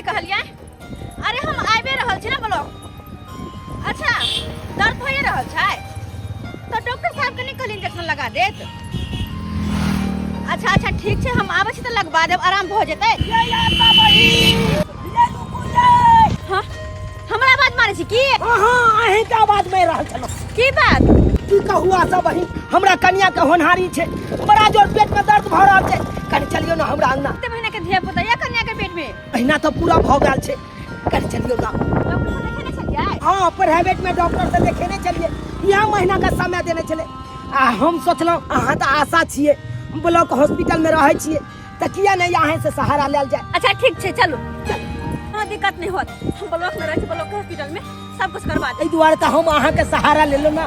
कहलियै? अरे हम आबि रहल छी ने ब्लॉक। अच्छा दर्द भइए रहल छै तऽ डॉक्टर साहब के नहि कहलियै इंजेक्शन लगा देत? अच्छा अच्छा ठीक छै, हम आबै छी तऽ लगवा देब, आराम भऽ जेतै। हाँ, हमरा आवाज मारै छी की? अहाँ अहींके आवाज मारि रहल छलहुँ। की बात? की कहू आशा बहिन, हमरा कनिया के होनहारी छै, बड़ा जोर पेट में दर्द भऽ रहल छै। कनि चलियौ ने हमरा अंगना। कते महीना के धिया पुता या कन्या के पेट में? अहिना तऽ पूरा भऽ गेल छै, कनि चलियौ ना। डॉक्टर से देखेने छलियै? हाँ, प्राइवेट में डॉक्टर से देखेने छलियै, इएह महीना के समय देने छलै। आ हम सोचलहुँ अहाँ तऽ आशा छियै, ब्लॉक हॉस्पिटल में रहै छियै, तऽ किया नहि अहाँ से सहारा लेल जाय। अच्छा ठीक छै, चलू चलू, कोनो दिक्कत नहीं होत, हम ब्लॉक में रहै छी, ब्लॉक के हॉस्पिटल में सब कुछ करवा देब। एहि दुआरे तऽ हम अहाँके सहारा लेलहुँ ने,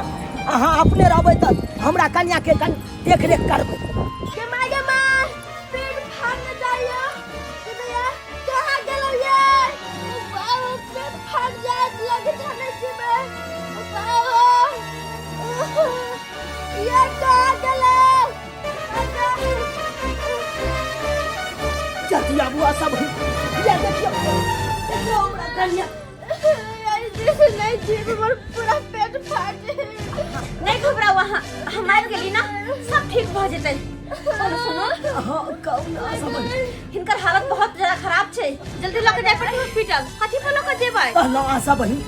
अहाँ अपने रहबै तऽ हमरा कन्या के कनि देख रेख करबै। गे माय, गे माय, पेट फाड़ जाइयो दीदीया, कहाँ गेलो ये बाबू? पेट फाट जात लगे जाने छी मैं बाबू, ये कहाँ गेलो? जल्दी आबू आशा बहिन, ये देखियौ देखियौ हमरा कन्या। नहीं जी, हमर पूरा पेट फाट। नहीं घबराओ अहाँ, हम आबि गेली ना, सब ठीक भऽ जेतै। चलो सुनो। हाँ, कहू ना आशा बहिन। हिनकर हालत बहुत ज्यादा खराब छै, जल्दी लऽ के जाय पड़तै हॉस्पिटल। कथी पर लऽ के जेबै? कहलहुँ आशा बहिन,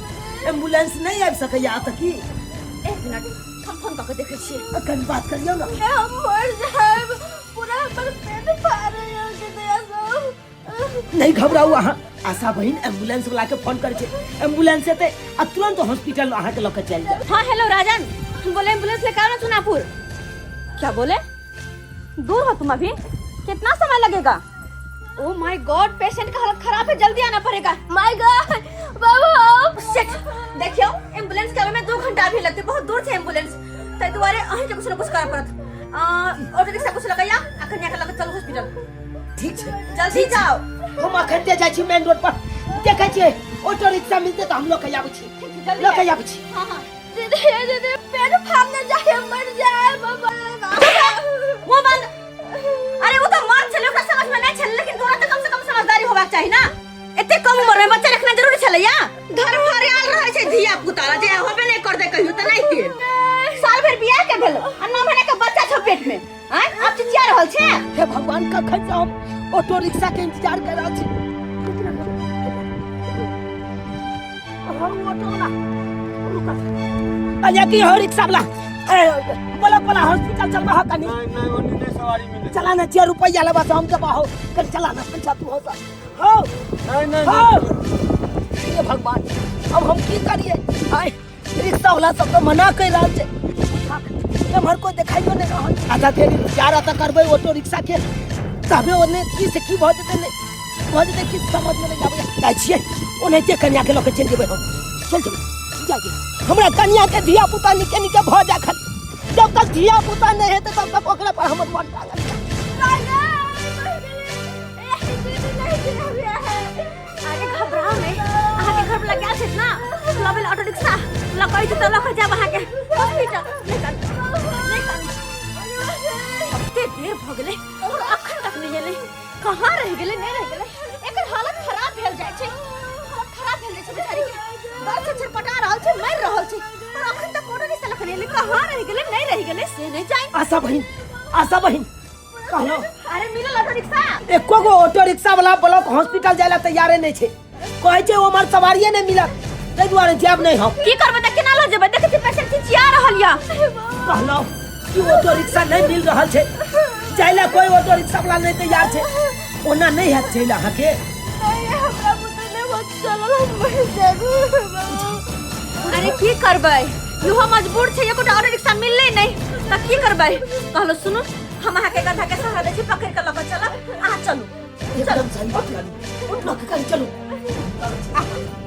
एम्बुलेंस नहीं आबि सकैया एतऽ की? एक मिनट, हम फोन कऽ के देखै छियै। कनि बात करियौ ने। हम मर जाएब, पूरा हमर पेट फाड़े दया सब। नहीं घबराऊ अहाँ आशा बहिन, एम्बुलेंस वाला के फोन करै छै, एम्बुलेंस एतै आ तुरंत हॉस्पिटल अहाँ के लऽ के चलि जायत। हाँ हेलो राजन, हम बोले एम्बुलेंस लेकर आओ ना चुनापुर। क्या बोले? दूर हो तुम अभी, कितना समय लगेगा? ओ my God, patient का हालत खराब है, जल्दी आना पड़ेगा। My God बाबू। शिट, देखियो एम्बुलेंस के आवे में 2 घंटा भी लगते, बहुत दूर छै एम्बुलेंस, ताहि दुआरे अहीं के कुछ न कुछ करऽ पड़त। ऑटो रिक्शा कुछ लगैया आ कन्या के लग चलू हॉस्पिटल। ठीक छै। जल्दी जाओ। हम अखन ते जाइ छी मेन रोड पर, देखै छियै ऑटो रिक्शा मिलतै तऽ हम लऽ के आबै छी। ठीक छै, जल्दी लऽ के जाओ। आबै छी। हाँ। दीदी, दीदी, पेट फाड़ने जाए, मर जाए बाबा। मुंह बंद। अरे वो तो मर्द छलै, ओकरा समझ में नहीं छलै, लेकिन तोरा तो कम से कम समझदारी होबाक चाही ना। एते कम उम्र में बच्चा रखना जरूरी छलै या? घर फरियाल रहै छै धिया पुता ला, जे होबे नहीं कर दे कहियो त नहीं के साल भर बियाह के भेलो आ 9 महीना के बच्चा छौ पेट में। आँय, आब चिचिया रहल छै। हे भगवान, कखन से हम ऑटो रिक्शा के इंतजार कर रहल छी। हम ऑटो वाला रुकत। अरे की हो रिक्शा वाला, ए बोला बोला हॉस्पिटल चलबा हो कनी? नहीं नहीं, ओने नहीं सवारी मिले। चला ना, 4 रुपया लेबा से हम जबा हो, कनी चला ना, पैसा तू हो सा हो। नहीं नहीं। हो हे भगवान, अब हम की करिए? आय, रिक्शा वाला सब तो मना कर रहल छै, एम्हर कोई देखाइयो नहीं रहल। अच्छा तेरी इंतजार अतऽ करबै ऑटो रिक्शा के, तबे ओने की से की भऽ जेतै, नहि भऽ जेतै की समझ में नहीं आबैया। जाइ छियै ओनाहिते कनिया के लऽ के चलि जेबै हम, चलि जेबै। जाइ छियै, हमरा कनिया के धिया पुता निके निके भऽ जाय खाली। जब तक धिया पुता नहि हेतै तब तक ओकरा पर हमर मन लागल। अरे घबराओ नहीं, अहाँ के घर पर लग छै ना लबेल ऑटो रिक्शा लकै छै तऽ लऽ के जायब अहाँ के हॉस्पिटल। नहीं कानू, नहीं कानू। कते देर भऽ गेलै और अखन तक नहीं एलै, कहाँ रहि गेलै? नहीं रहि गेलै। एकर हालत खराब भेल जाइ छै, हालत खराब भेल जाइ छै बेचारी के, दर्द से छटपटा रहल छै, मरि रहल छै और अखन तक ऑटो रिक्शा लखन एलै, कहाँ रहि गेलै? नहीं रहि गेलै से नहीं जाय। आशा बहिन, आशा बहिन, कहलहुँ। अरे मिलल ऑटो रिक्शा? एको गो ऑटो रिक्शा वाला ब्लॉक हॉस्पिटल जाय ला तैयारे नहीं छै, कहै छै ओमहर सवारिये नहीं मिलत, ताहि दुआरे जायब नहीं हम। की करबै तऽ केना लऽ जेबै? देखै छी पेशेंट चिचिया रहल यऽ। कहलहुँ कि ऑटो रिक्शा नहीं मिल रहल छै जाय ला, कोई ऑटो रिक्शा वाला नहीं तैयार छै, ओना नहीं हैत जाय ला अहाँके। नहीं, हमरा बुते नहीं होत चलल, हम मर जाएब। अरे की करबै, इहो मजबूर छै, एकोटा ऑटो रिक्शा मिललै नहि तऽ की करबै? कहलो सुनू, हम अहाँके गधा के सहारा दै छी, पकड़ि कऽ लऽ कऽ चलब, अहाँ चलू। एकदम सही बात कहलहुँ, उठ लऽ के कनि चलू।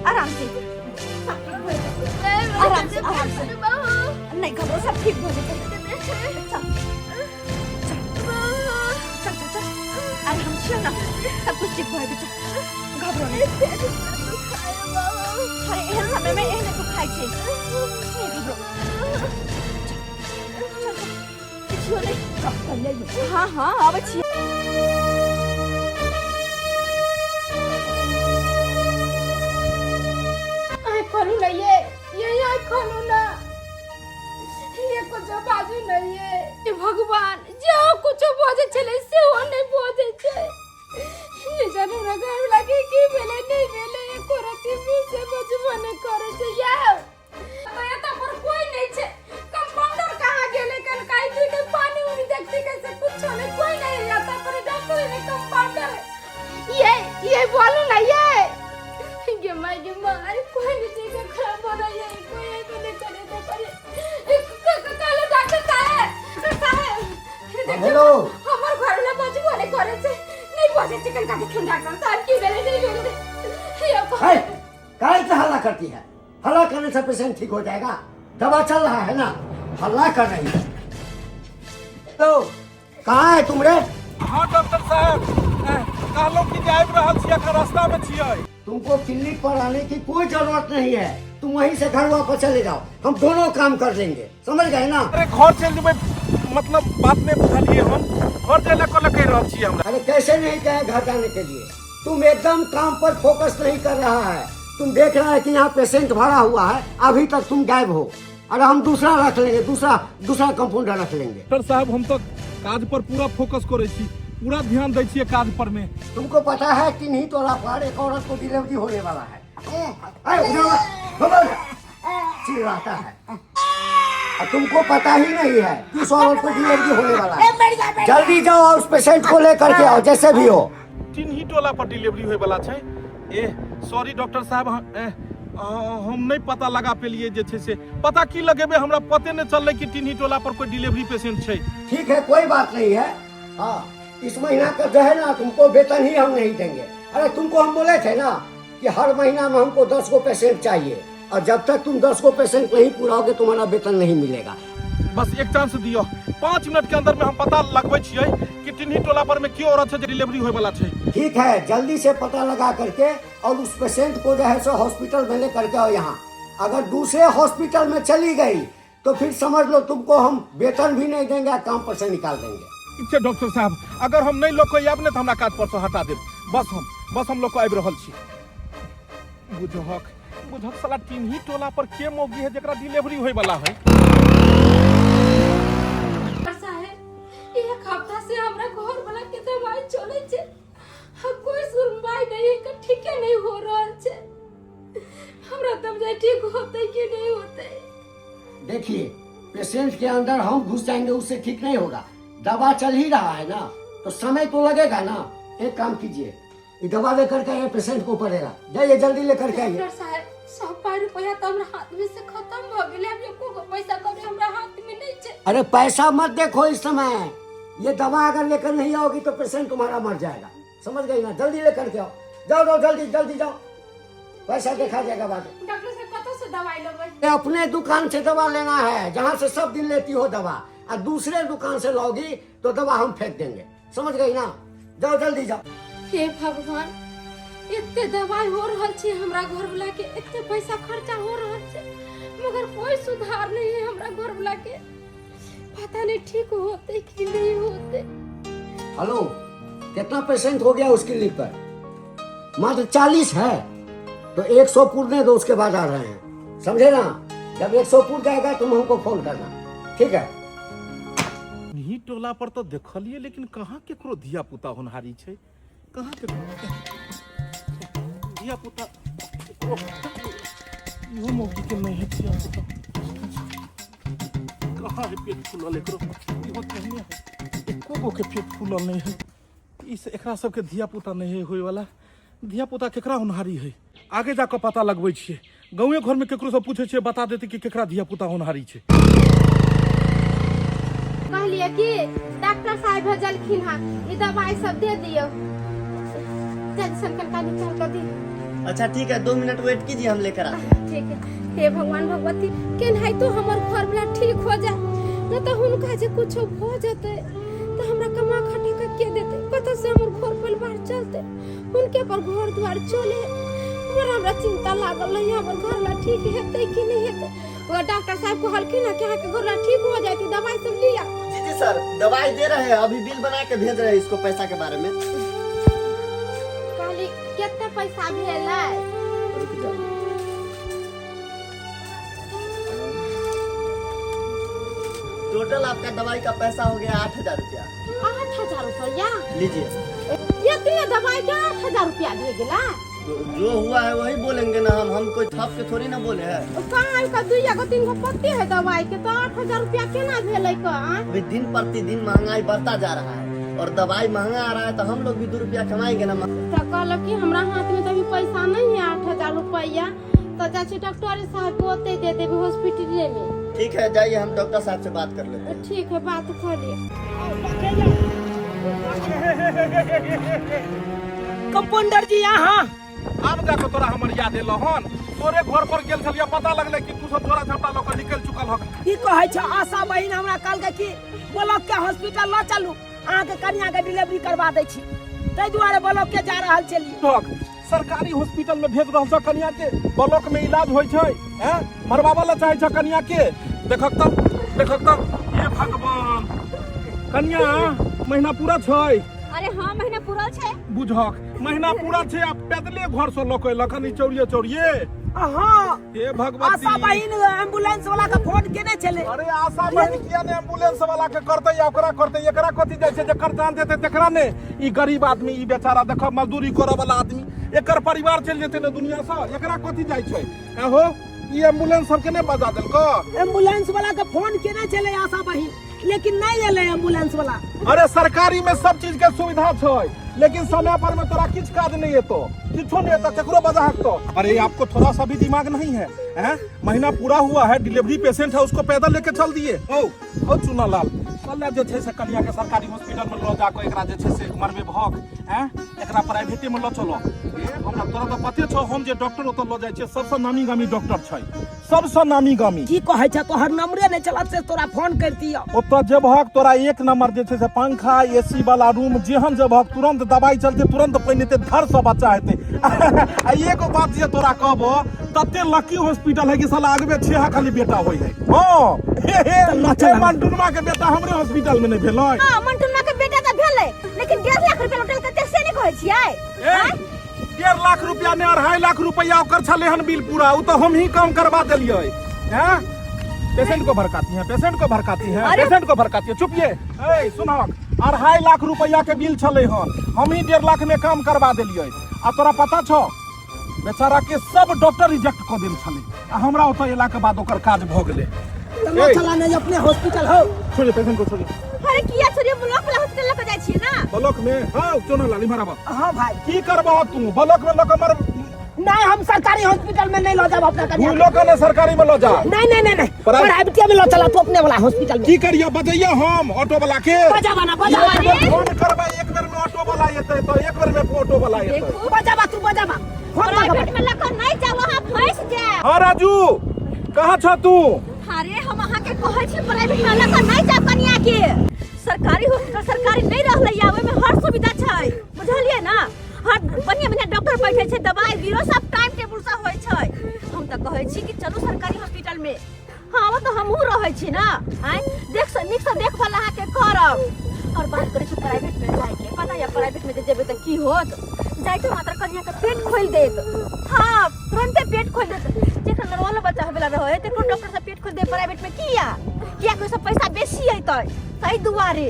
आराम से, सब ठीक भऽ जेतै। आराम से, आराम से, नहीं घबरो, सब ठीक भऽ जेतै। चल चल चल चल चल। अरे हम छियै ना, सब कुछ ठीक भऽ जेतै, घबरो नहीं। अरे एहन समय में एहन दुखाइ छै, नहीं घबरो, चल चल चल, किछो नहीं। हाँ हाँ, आबै छी। हमरा घर वाला के की भेलै नहि भेलै एको रत्ती मुँह से बजबो नहि करै छै यौ। तो एतऽ पर कोई नहीं छै, कंपाउंडर कहाँ गेलै? कनकाई थी के पानी उनी देखती कैसे, कुछो नहीं, कोई नहीं है एतऽ पर, डॉक्टर नहीं, कंपाउंडर। ये बोलू ना ये गे माय गे माय, कोई नहीं छै के खराब हो रही है, कोई ऐसे नहीं करे तो करे। कालो डॉक्टर साहब, डॉक्टर साहब। हेलो। हमर घर में बजबो नहीं करे छै, नहीं बजे छै। कनका देखियौ डॉक्टर साहब, की भेलै नहीं भेलै ये। है काहे इतना हल्ला करती है? हल्ला करने से पेशेंट ठीक हो जाएगा? दवा चल रहा है ना, हल्ला कर रही है। तो कहाँ है तुम रे? हाँ डॉक्टर साहब, कहलहुँ कि जे आबि रहल छी, एखन रास्ता में छियै। तुमको क्लिनिक पर आने की कोई जरूरत नहीं है, तुम वहीं से घर वापस चले जाओ, हम दोनों काम कर लेंगे, समझ गए ना? अरे घर चलि जेबै मतलब बात नहि बुझलियै हम, घर जाय लए कऽ कहि रहल छियै हमरा? अरे कैसे नहीं कहे घर जाने के लिए? तुम एकदम काम पर फोकस नहीं कर रहा है। तुम देख रहा है कि यहाँ पेशेंट भरा हुआ है, अभी तक तुम गायब हो। अरे हम दूसरा रख लेंगे, दूसरा दूसरा कंपाउंडर रख लेंगे। डॉक्टर साहब, हम तऽ काज पर पूरा फोकस करै छी, पूरा ध्यान दै छियै काज पर में। तुमको पता है कि नहीं तोला पर एक औरत को डिलीवरी होने वाला है। अरे उधर उधर चिल्लाता है और तुमको पता ही नहीं है किस औरत को डिलीवरी होने वाला है। जल्दी जाओ और उस पेशेंट को लेकर के आओ, जैसे भी हो। टिन्ही टोला पर डिलीवरी होय वाला छै। ए सॉरी डॉक्टर साहब, हम नहि पता लगा पेलियै जे छै से पता की लगेबै, हमरा पते नहि चललै कि टिन्ही टोला पर कोई डिलीवरी पेशेंट छै। ठीक है, कोई बात नहीं है। हाँ, इस महीना का जो है ना तुमको वेतन ही हम नहीं देंगे। अरे तुमको हम बोले थे ना कि हर महीना में हमको 10 गो पेशेंट चाहिए और जब तक तुम 10 गो पेशेंट नहीं पूराओगे तुम्हारा वेतन नहीं मिलेगा। बस एक चांस दियौ, 5 मिनट के अंदर में हम पता लगबै छियै कि टिन्ही टोला पर में के औरत छै जे डिलीवरी होय वाला छै। ठीक है, जल्दी से पता लगा करके और उस पेशेंट को जो है सो हॉस्पिटल में लेकर के आओ यहाँ। अगर दूसरे हॉस्पिटल में चली गई तो फिर समझ लो तुमको हम वेतन भी नहीं देंगे और काम पर से निकाल देंगे। ठीक छै डॉक्टर साहब, अगर हम नहि लऽ कऽ आयब ने तऽ हमरा काज पर से हटा देब। बस हम लऽ कऽ आबि रहल छी। बुझहक बुझहक, साला टिन्ही टोला पर के मौगी है जेकरा डिलीवरी होय वाला है? साहेब, एक हफ्ता से हमरा घर वाला के दवाई चले छै आ कोई सुनवाई नहीं है, ठीके नहीं हो रहल छै। हमरा तब जाय ठीक होते कि नहीं होते? देखिए, पेशेंट के अंदर हम घुस जाएंगे उससे ठीक नहीं होगा। दवा चल ही रहा है ना, तो समय तो लगेगा ना। एक काम कीजिए, ये दवा लेकर के आइए, पेशेंट को पड़ेगा। जाइए, जल्दी लेकर के आइए। डॉक्टर साहब, सब पाई रुपया तो हमरा हाथ में से खत्म भ गेलै, अब एको गो पैसा कभी हमरा हाथ में नहीं छै। अरे पैसा मत देखो इस समय, ये दवा अगर लेकर नहीं आओगी तो पेशेंट तुम्हारा मर जाएगा, समझ गई ना? जल्दी लेकर के आओ। जाओ जाओ, जल्दी जल्दी जाओ, पैसा देखा जाएगा बाद में। डॉक्टर साहब, कतौ से दवाई लेबै? ये अपने दुकान से दवा लेना है, जहाँ से सब दिन लेती हो दवा, और दूसरे दुकान से लाओगी तो दवा हम फेंक देंगे, समझ गई ना? जाओ, जल्दी जाओ। हे भगवान, एते दवाई हो रहल छै हमरा घर वाला के, एते पैसा खर्चा हो रहल छै, मगर कोई सुधार नहीं है हमरा घर वाला के। पता नहीं ठीक होते कि नहीं होते। हेलो, कितना पेशेंट हो गया उसकी क्लिनिक पर? मात्र 40 है, तो 100 पूरने दो, उसके बाद आ रहे हैं, समझे ना? जब 100 पूर जाएगा तुम हमको फोन करना, ठीक है? टिन्ही टोला पर तऽ देखलियै, लेकिन कहाँ केकरो धिया पुता होनहारी छै, कहाँ केकरो धिया पुता केकरो? इहो मौगी के नहीं है धिया पुता। कहाँ है पेट फूलल एकरो? इहो तेहने है, एको गो के पेट फूलल नहीं है। इस एकरा सबके धिया पुता नहीं है होय वाला। धिया पुता केकरा होनहारी है? आगे जाकऽ पता लगबै छियै, गाँवे घरमे केकरो से पूछै छियै, बता देतै कि केकरा धिया पुता होनहारी छै। कहलिए कि डॉक्टर साहब भेजलखिन हँ, ई दवाई सब दे दियौ, जल्दी से कनका निकाल कऽ दियौ। अच्छा ठीक है, 2 मिनट वेट कीजिए, हम लेकर आते हैं। ठीक है। हे भगवान भगवती, केनाहितो हमर घर वाला ठीक हो जाए, न तऽ हुनका जे कुछो भऽ जेतै तऽ हमरा कमा खटा के के देतै? कतऽ से हमर घर परिवार चलतै? हुनके पर घर द्वार चले। बड़ा हमरा चिंता लागल रही, हमर घर वाला ठीक हेतै कि नहीं हेतै। वो डॉक्टर साहब कहलखिन हँ कि अहाँके घर वाला ठीक हो जाए, दवाई सब लिया। जी जी सर, दवाई दे रहे हैं, अभी बिल बना के भेज रहे हैं इसको पैसा के बारे में। कहली कते पैसा भेलै? रुक जाओ। टोटल आपका दवाई का पैसा हो गया 8000 रुपया। 8000 रुपया? लीजिए। इतने दवाई के 8000 रुपया भे गेला? जो हुआ है वही बोलेंगे ना हम कोई थप के थोड़ी ना बोले हैं। कहाँ का दुइया गो तीन गो पत्ती है दवाई के, तो 8000 रुपया केना भेलै का? अभी दिन प्रतिदिन महंगाई बढ़ता जा रहा है और दवाई महंगा आ रहा है, तो हम लोग भी 2 रुपया कमाएंगे ना। तो कहलक कि हमरा हाथ में तो अभी पैसा नहीं है 8000 रुपया, तो जा छी डॉक्टर साहब को ओते दे देबे हॉस्पिटले में। ठीक है जाइए, हम डॉक्टर साहब से बात कर लेते हैं। ठीक है, बात कर लिए। कंपाउंडर जी यहाँ आब जाके तोरा हमर याद एलो हन। तोरे घर पर गेल छलियै, पता लगलै कि तू सब झोरा झपटा लऽ कऽ निकलि चुकल हक। की कहै छ आशा बहिन हमरा कहलकै कि ब्लॉक के हॉस्पिटल लऽ चलू, अहाँके कनिया के डिलीवरी करवा दै छी, ताहि दुआरे ब्लॉक के जा रहल छलियै। हक, सरकारी हॉस्पिटल में भेज रहल छ कनिया के, ब्लॉक में इलाज होइ छै, हैं मरवाबऽ लए चाहै छ कनिया के। देखक तऽ, देखक तऽ, हे भगवान, कनिया महीना पूरा छै? अरे हाँ, महीना पूरा छै। बुझक महीना पूरा छै आ पैदले घर से लऽ कऽ एलक हन ई चौरिये चौरिये। हाँ। हे भगवती। आशा बहिन एम्बुलेंस वाला के फोन केने छलै। अरे आशा बहिन किया ने एम्बुलेंस वाला के करतै या ओकरा करतै, एकरा कथी जाइ छै, जकर जान देतै तकरा ने। ई गरीब आदमी, ई बेचारा देखऽ मजदूरी करऽ वाला आदमी, एकर परिवार चलि जेतै ने दुनिया से, एकरा कथी जाइ छै? एहो ई एम्बुलेंस सबके ने बजा देलको? एम्बुलेंस वाला के फोन केने छलै आशा बहिन, लेकिन नहीं एलै एम्बुलेंस वाला। अरे सरकारी में सब चीज के सुविधा छै, लेकिन समय पर में तोरा किछ काज नहीं एतो, किछो नहीं एतो, केकरो बजाहक तो। अरे आपको थोड़ा सा भी दिमाग नहीं है, हैं? महीना पूरा हुआ है, डिलीवरी पेशेंट है, उसको पैदल लेके चल दिए। ओ ओ चुना लाल, कल जे छै से कनिया के सरकारी हॉस्पिटल में ल जाके एकरा जे छै से मरबे भक, हैं? एकरा प्राइवेटे में ल चलो। ए, हमरा तोरा तो पते छौ, हम जे डॉक्टर ओतऽ ल जाइ छियै सबसँ नामी गामी डॉक्टर छै, सबसँ नामी गामी। की कहै छ, तोहर नंबरे नहीं चलत से तोरा फोन कर दियो। ओतऽ जेबहक तोरा एक नंबर जे छै से पंखा एसी वाला रूम, जेहन जेबहक तुरंत दवाई चलते, तुरंत पानि हेतै, धर से बच्चा हेतै। आ एगो बात जे तोरा कहबो, तते लकी हॉस्पिटल है कि साला अगबे छेहा खाली बेटा होय है। हाँ, हे हे, चल, चल। हे मंटुनमा के बेटा हमरे हॉस्पिटल में नहीं भेलै। हाँ, मंटुनमा के बेटा तऽ भेलै, लेकिन 1.5 लाख रुपया लुटेल कते से नहीं कहै छियै? ए, 1.5 लाख रुपया ने 2.5 लाख रुपया ओकर छलै हन बिल पूरा, उ तो हम ही काम करवा देलियै। हैं पेशेंट को भड़काती है, पेशेंट को भड़काती है, अरे! पेशेंट को भड़काती है, चुप ये। ए सुनहक, 2.5 लाख रुपया के बिल छलै हन, हम ही 1.5 लाख में काम करवा देलियै। आ तोरा पता छौ, बेचारा के सब डॉक्टर रिजेक्ट कऽ देल छलै, आ हमरा ओतऽ एला के बाद ओकर काज भऽ गेलै। चलो ए। चला नहीं अपने हॉस्पिटल हो। छोड़िए पेशेंट को, छोड़िए। अरे किया छोड़िए, ब्लॉक वाला हॉस्पिटल लऽ कऽ जाइ छियै ना? ब्लॉक में? हाँ, चोना लाली मारा बाप। हाँ भाई। की करबह तू ब्लॉक में लऽ कऽ मर? नहीं, हम सरकारी हॉस्पिटल में नहीं लऽ जाब अपना कन्या। तू लऽ कऽ ने सरकारी में लऽ जा। नहीं नहीं नहीं नहीं, प्राइवेट में लऽ चला तू अपने वाला हॉस्पिटल में। की करिया बजैया हम ऑटो वाला के? बजाबा ना, बजाबा। एक बेर फोन करबै, एक बेर में ऑटो वाला एतै, तो एक बेर में ऑटो वाला एतै। देखू। बजाबा तू, बजाबा। Phone private लगाबा। में लऽ कऽ नहीं जाउ, अहाँ फँसि जायब। हाँ राजू, कहाँ छ तू? अरे हम अहाँ के कहै छी प्राइवेट में लऽ कऽ नहीं जाउ कनिया के। सरकारी हॉस्पिटल सरकारी नहीं रहलै या, ओहिमे हर सुविधा छै, बुझलियै ना? हर बढ़िया बढ़िया डॉक्टर बैठे छै, दवाई बीरो सब टाइम टेबुल से होइ छै। हम तऽ कहै छी कि चलू सरकारी हॉस्पिटल में। हाँ, ओ तऽ हमहूँ रहै छी ना, आँय देख से नीक से देखभाल अहाँके करब। और बात करै छी प्राइवेट में जाइके, पता या प्राइवेट में जे जेबै तऽ की होत? जाइते मात्र कनिया के पेट खोलि देत। हाँ, तुरंते पेट खोलि देत। जखन नॉर्मल बच्चा होबे ला रहै तखन डॉक्टर सब पेट खोलि दे प्राइवेट में, किया? किया कि सब पैसा बेसी अयतै, ताहि दुआरे।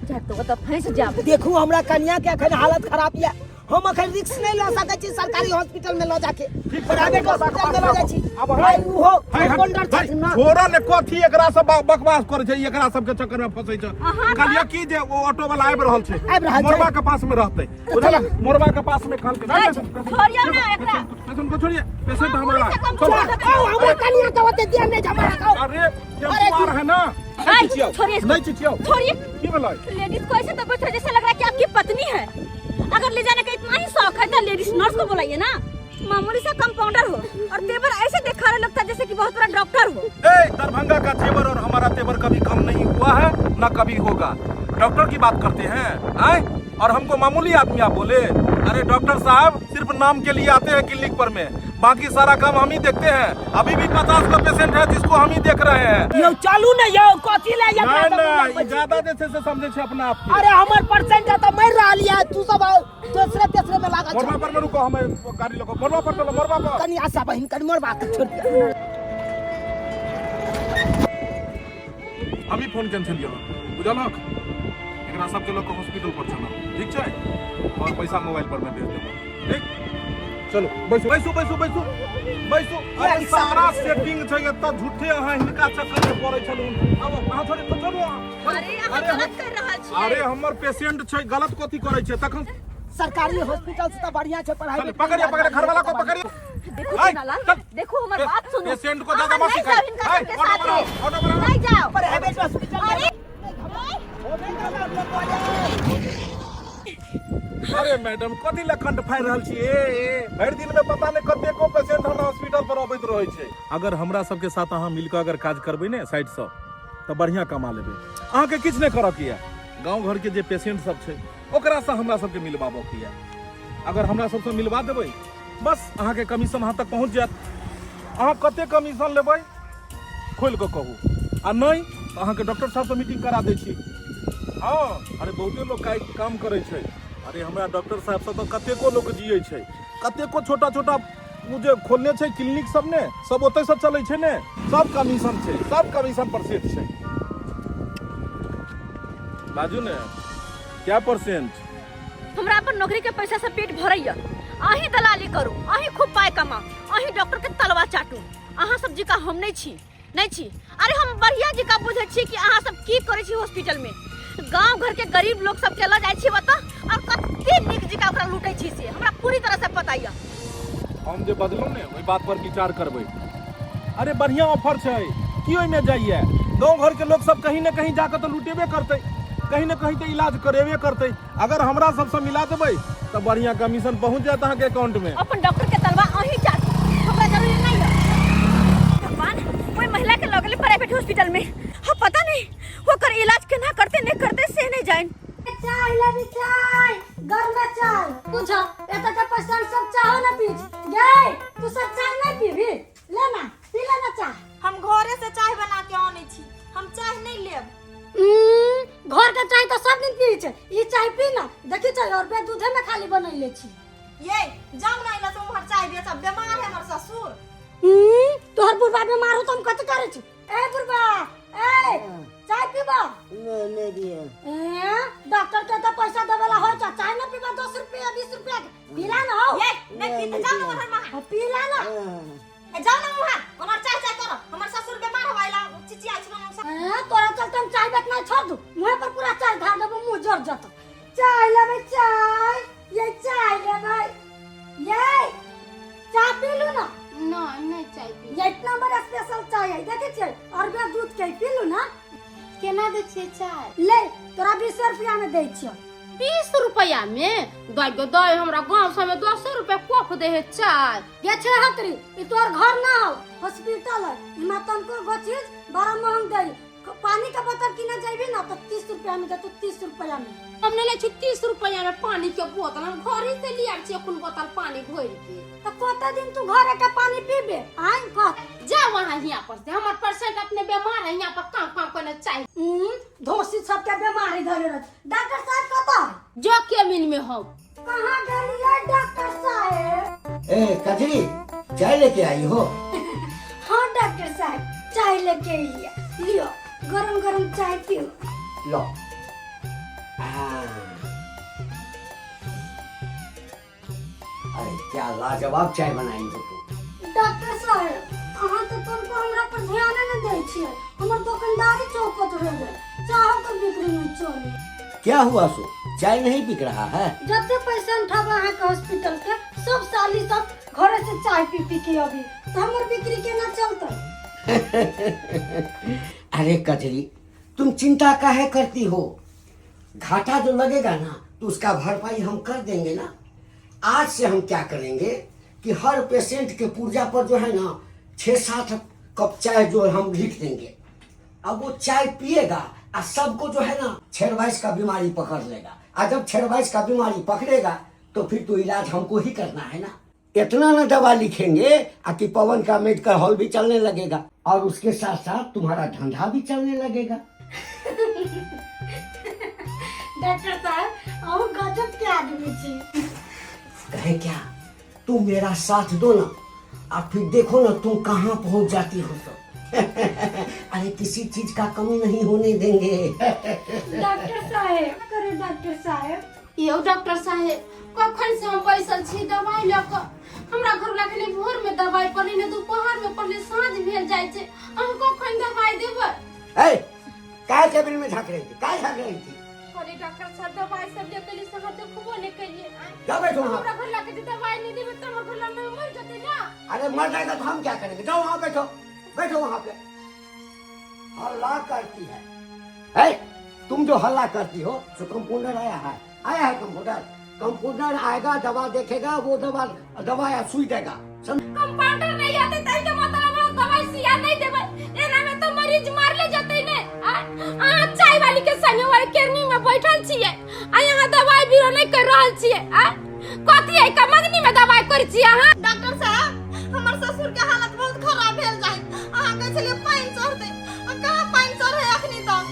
जायब तऽ ओतऽ फँसि जायब। देखू हमरा कनिया के अखन हालत खराब या, हम अखन रिस्क नहीं लऽ सकै छी सरकारी हॉस्पिटल में लऽ जाके, प्राइवेट हॉस्पिटल में लऽ जाइ छी। आब भाई उहो हाय, हाय, कंपाउंडर भाई, छथिन ना। छोड़ा ने कथी एकरा सब बकवास करै छै, एकरा सबके चक्कर में फंसै छै। अहाँ कहलियै की जे ओ ऑटो वाला आबि रहल छै, आबि रहल छै। मोरबा के पास में रहतै, बुझल? मोरबा के पास में कहलकै, ए, छोड़ियौ ना एकरा। पेशेंट को छोड़िए, पेशेंट हाँ, हमारा पुलिस से कम चलो। छोड़ देतै। आओ, हमरा कनिया के ओते देर नहीं झमारा खाओ। अरे टेम्पू है ना, नहीं ऐ, चिचियाओ, छोड़िए इसको। नहीं चिचियाओ। छोड़िए। की भेलै? लेडीज को ऐसे तबीयत है जैसे लग रहा है कि आपकी पत्नी है। अगर ले जाने का इतना ही शौक है तो लेडीज नर्स को बुलाइए ना। मामूली सा कंपाउंडर हो और तेवर ऐसे दिखा रहे लगता है जैसे कि बहुत बड़ा डॉक्टर हो। ए, दरभंगा का जेवर और हमारा तेवर कभी कम नहीं हुआ है ना कभी होगा। डॉक्टर की बात करते हैं आए, और हमको मामूली आदमी आप बोले। अरे डॉक्टर साहब सिर्फ नाम के लिए आते हैं क्लिनिक पर में, बाकी सारा काम हम ही देखते हैं। अभी भी 50 गो पेशेंट है जिसको हम ही देख रहे हैं। यौ चलू ने यौ, कथी ले नहीं एकरा सब नहीं, बुझाबै छी? ज्यादा जैसे से समझे छे अपना आप के। अरे हमर परसेंट तो मर रहल या, तू सब दोसरे तेसरे में लागल मोरबा छौ। पर में रुको, हमें गाड़ी लगो, मोरबा पर चलो, मोरबा पर। कनी आशा बहिन, कनी मोरबा के छोड़ दिया। हमही फोन केने छलियै हँ, बुझलहक? एकरा सबके लऽ कऽ हॉस्पिटल पर चलब, ठीक छै? और पैसा मोबाइल पर में भेज देबो, ठीक? चलो बैसू बैसू बैसू बैसू बैसू। अरे सारा सेटिंग छै एतऽ, झूठे अहाँ हिनका चक्कर में पड़ै छलहुँ। आब अहाँ छोड़ू छोड़ू अहाँ। अरे अहाँ गलत कर रहल छी। अरे हमर पेशेंट छै, गलत कथी करै छै तखन? सरकारी हॉस्पिटल से तऽ बढ़िया छै पढ़ाई। पकड़िए पकड़िए, घरवाला को पकड़िए। देखो आइ, चुनालाल, चल। देखो हमर बात सुनो। पेशेंट को ज्यादा अहाँ मत नहीं सिखाई। जाओ हिनका आइ, सबके ऑटो साथे। बनाओ, ऑटो बनाओ। नहीं जाओ। Private hospital. अरे अरे मैडम, कथी लए कंठ फाड़ि रहल छी? ए ए भरि दिन में पता नहि कतेको पेशेंट हमरा हॉस्पिटल पर अबैत रहै छै। अगर हमरा सबके साथ अहाँ मिलकर अगर काज करबै ने साइड सँ तऽ बढ़िया कमा लेबै। अहाँके किछु नहि करऽ के यऽ, गाँव घर के जे पेशेंट सब छै ओकरासँ हमरा सबके मिलबाबऽ के यऽ। अगर हमरा सबसँ मिलबा देबै बस अहाँके कमीशन अहाँ तक पहुँच जायत। अहाँ कते कमीशन लेबै खोलि कऽ कहू, आ नहि तऽ अहाँके डॉक्टर साहबसँ मीटिंग करा दै छी। हँ, अरे बहुते लोक काम करै छै। अरे हमरा डॉक्टर साहबसँ तऽ कतेको लोक जियै छै, कतेको छोटा छोटा ओ जे खोलने छै क्लिनिक सब ने, सब ओतहिसँ चलै छै ने, सब कमीशन छै, सब कमीशन पर सेट छै। बाजू ने, क्या परसेंट? हमरा अपन नौकरी के पैसा से पेट भरैया। अहीं दलाली करू, अहीं खूब पाई कमाऊ, अहीं डॉक्टर के तलवा चाटू। अहाँ सब जिका हम नहीं छी, नहीं छी। अरे हम बढ़िया जिका बुझै छी कि अहाँ सब की करै छी हॉस्पिटल में। गांव घर के गरीब लोग सब के लऽ जाइ छी ओतऽ और कते नीक जिका ओकरा लूटै छी, से हमरा पूरी तरह से पता यऽ। हम जे बजलहुँ ने ओहि बात पर विचार करबै। अरे बढ़िया ऑफर छै, की ओहिमे जाइए? गाँव घर के लोग सब कहीं ने कहीं जाकर तऽ लुटेबे करतै, कहीं ने कहीं तऽ इलाज करेबे करतै। अगर हमरा सबसँ मिला देबै तऽ बढ़िया कमीशन पहुँच जायत अहाँके अकाउंट में। अपन डॉक्टर के तलवा अहीं चाटू, हमरा जरूरी नहीं है। भगवान, कोई महिला के लगले प्राइवेट हॉस्पिटल में, हाँ पता नहीं ओकर इलाज केना करते नहीं करते से नहीं जान। चाय लेबी चाय, गरम चाय। पूछो एतऽ के पेशेंट सब चाहो ना पी गए? तू सब चाय नहीं पीबी? ले ना, पी ले ना चाय। हम घरे से चाय बना के आनै छी, हम चाय नहीं लेब। घर के चाय तो सब दिन पी छै, ई चाय पी ना, देखी छै और बे दूधे में खाली बनैले छी। ये जाऊ ना इला से उम्हर चाय बेचब, बीमार है हमर ससुर। तोहर बुढ़बा बीमार हो तो हम कथी करै छी? ए बुढ़बा, ए चाय पीबा? नहीं नहीं दिए। ए डॉक्टर के तो पैसा देवेला हो चा, चाय ना पीबा? 10 रुपया 20 रुपया के पीला ना हो। ये नहीं पी तो जाऊ ना उम्हर महा। हाँ, पीला ना। ए जाऊ ना उम्हर, उम्हर चाय चाय करो, हमर ससुर बीमार होइला चिचिया छी हम। ए तोरा चलते हम चाय बेचना छोड़ दू, मुंह पर पूरा चाय धार देबो, मुंह जर जतो। चाय लेबै चाय, ये चाय लेबै, ये चाय पी लू ना। नहीं नहीं चाय पी। ये इतना बड़ा स्पेशल चाय है, देखे छियै अरबे दूध के, पी लू ना। केना दै छियै चाय? ले तोरा 20 रुपया में दै छियौ। 20 रुपया में? दाइ गो दाइ, हमरा गाँव सब में 10 रुपया कप दे है चाय। गे छे हतरी, ई तोर घर ना हो, हॉस्पिटल है, इमा तनको गो चीज बड़ा महंग दे। पानी के बोतल किने जेबी ना तो 30 रुपया में देतो, 30 रुपया में। हम नहीं ले छी 30 रुपया में पानी के बोतल, हम घर ही से लिया छी अखन बोतल पानी भर के। तो कते दिन तू घर के पानी पीबे? आइ कह। जा वहाँ हियाँ पर से, हमर पेशेंट अपने बीमार है, हियाँ पर काम काम करने चाहिए। धोसी सबके बीमारी धरे रह। डॉक्टर साहब कतऽ है? जो केबिन में हो। कहाँ गेलियै डॉक्टर साहब? ए कजरी, चाय लेके आई हो? हाँ डॉक्टर साहब, चाय लेके अइलियै, लियो गरम गरम चाय पियो। लो। हाँ। अरे क्या लाजवाब चाय बनाई हो तू। डॉक्टर साहब, अहाँ तो तनको हमरा पर ध्यान नहीं दै छियै, हमर दुकानदारी चौपट हो गेल, चाहो के बिक्री नहीं चले। क्या हुआ सो, चाय नहीं बिक रहा है? जते पेशेंट हवे अहाँ के हॉस्पिटल के, सब साली सब घरे से चाय पी पी के अभी तो हमर बिक्री केना चलतै? अरे कजरी, तुम चिंता काहे करती हो? घाटा जो लगेगा ना तो उसका भरपाई हम कर देंगे ना। आज से हम क्या करेंगे कि हर पेशेंट के पुर्जा पर जो है ना 6-7 कप चाय जो हम लिख देंगे। अब वो चाय पिएगा और सबको जो है ना छेड़वाइस का बीमारी पकड़ लेगा, और जब छेड़वाइस का बीमारी पकड़ेगा तो फिर तो इलाज हमको ही करना है ना। इतना ना दवा लिखेंगे आ कि पवन का मेडिकल हॉल भी चलने लगेगा और उसके साथ साथ तुम्हारा धंधा भी चलने लगेगा। डॉक्टर साहब, अहूँ गजब के आदमी छी। कहे क्या, तुम मेरा साथ दो ना और फिर देखो ना तुम कहाँ पहुँच जाती हो। सब अरे किसी चीज का कमी नहीं होने देंगे। डॉक्टर साहेब करे डॉक्टर साहेब। यौ डॉक्टर साहेब, कखन से हम बैसल छी दवाई लऽ कऽ। हमरा घर वाला के भोर में दवाई पड़ले ने दोपहर में पड़ले, साँझ भेल जाइ छै, हम कखन दवाई देबै? ए, काय टेबल में झाँक रही थी, काय झाँक रही थी? अरे डॉक्टर साहब, दवाई सब ले के से देखबो ने करिए। जा बैठो वहाँ। हमरा घर ला के जे दवाई नहीं देबै तऽ हमर घर ला मर जेतै ना। अरे मर जाएगा तो हम क्या करेंगे? जाओ वहाँ बैठो, बैठो वहाँ पे। हल्ला करती है। ए, तुम जो हल्ला करती हो तो कंपाउंडर आया है, आया है कंपाउंडर। कंपाउंडर आएगा, दवा देखेगा, वो दवा दवा या सुई देगा। कंपाउंडर नहीं आते तई के मतलब हम दवाई सिया नहीं देबै, एना में तो मरीज मारले जतै ने। आ चाय वाली के संगे वाली केरनी में बैठल छियै आ यहाँ दवाई बीरो नहीं कर रहल छियै। आ कथी है का मंगनी में दवाई करै छियै अहाँ? डॉक्टर साहब, हमर ससुर के हालत बहुत खराब भेल जाय, अहाँ कहै छलियै पानि चढ़तै, आ कहाँ पानि चढ़े अखनी तक?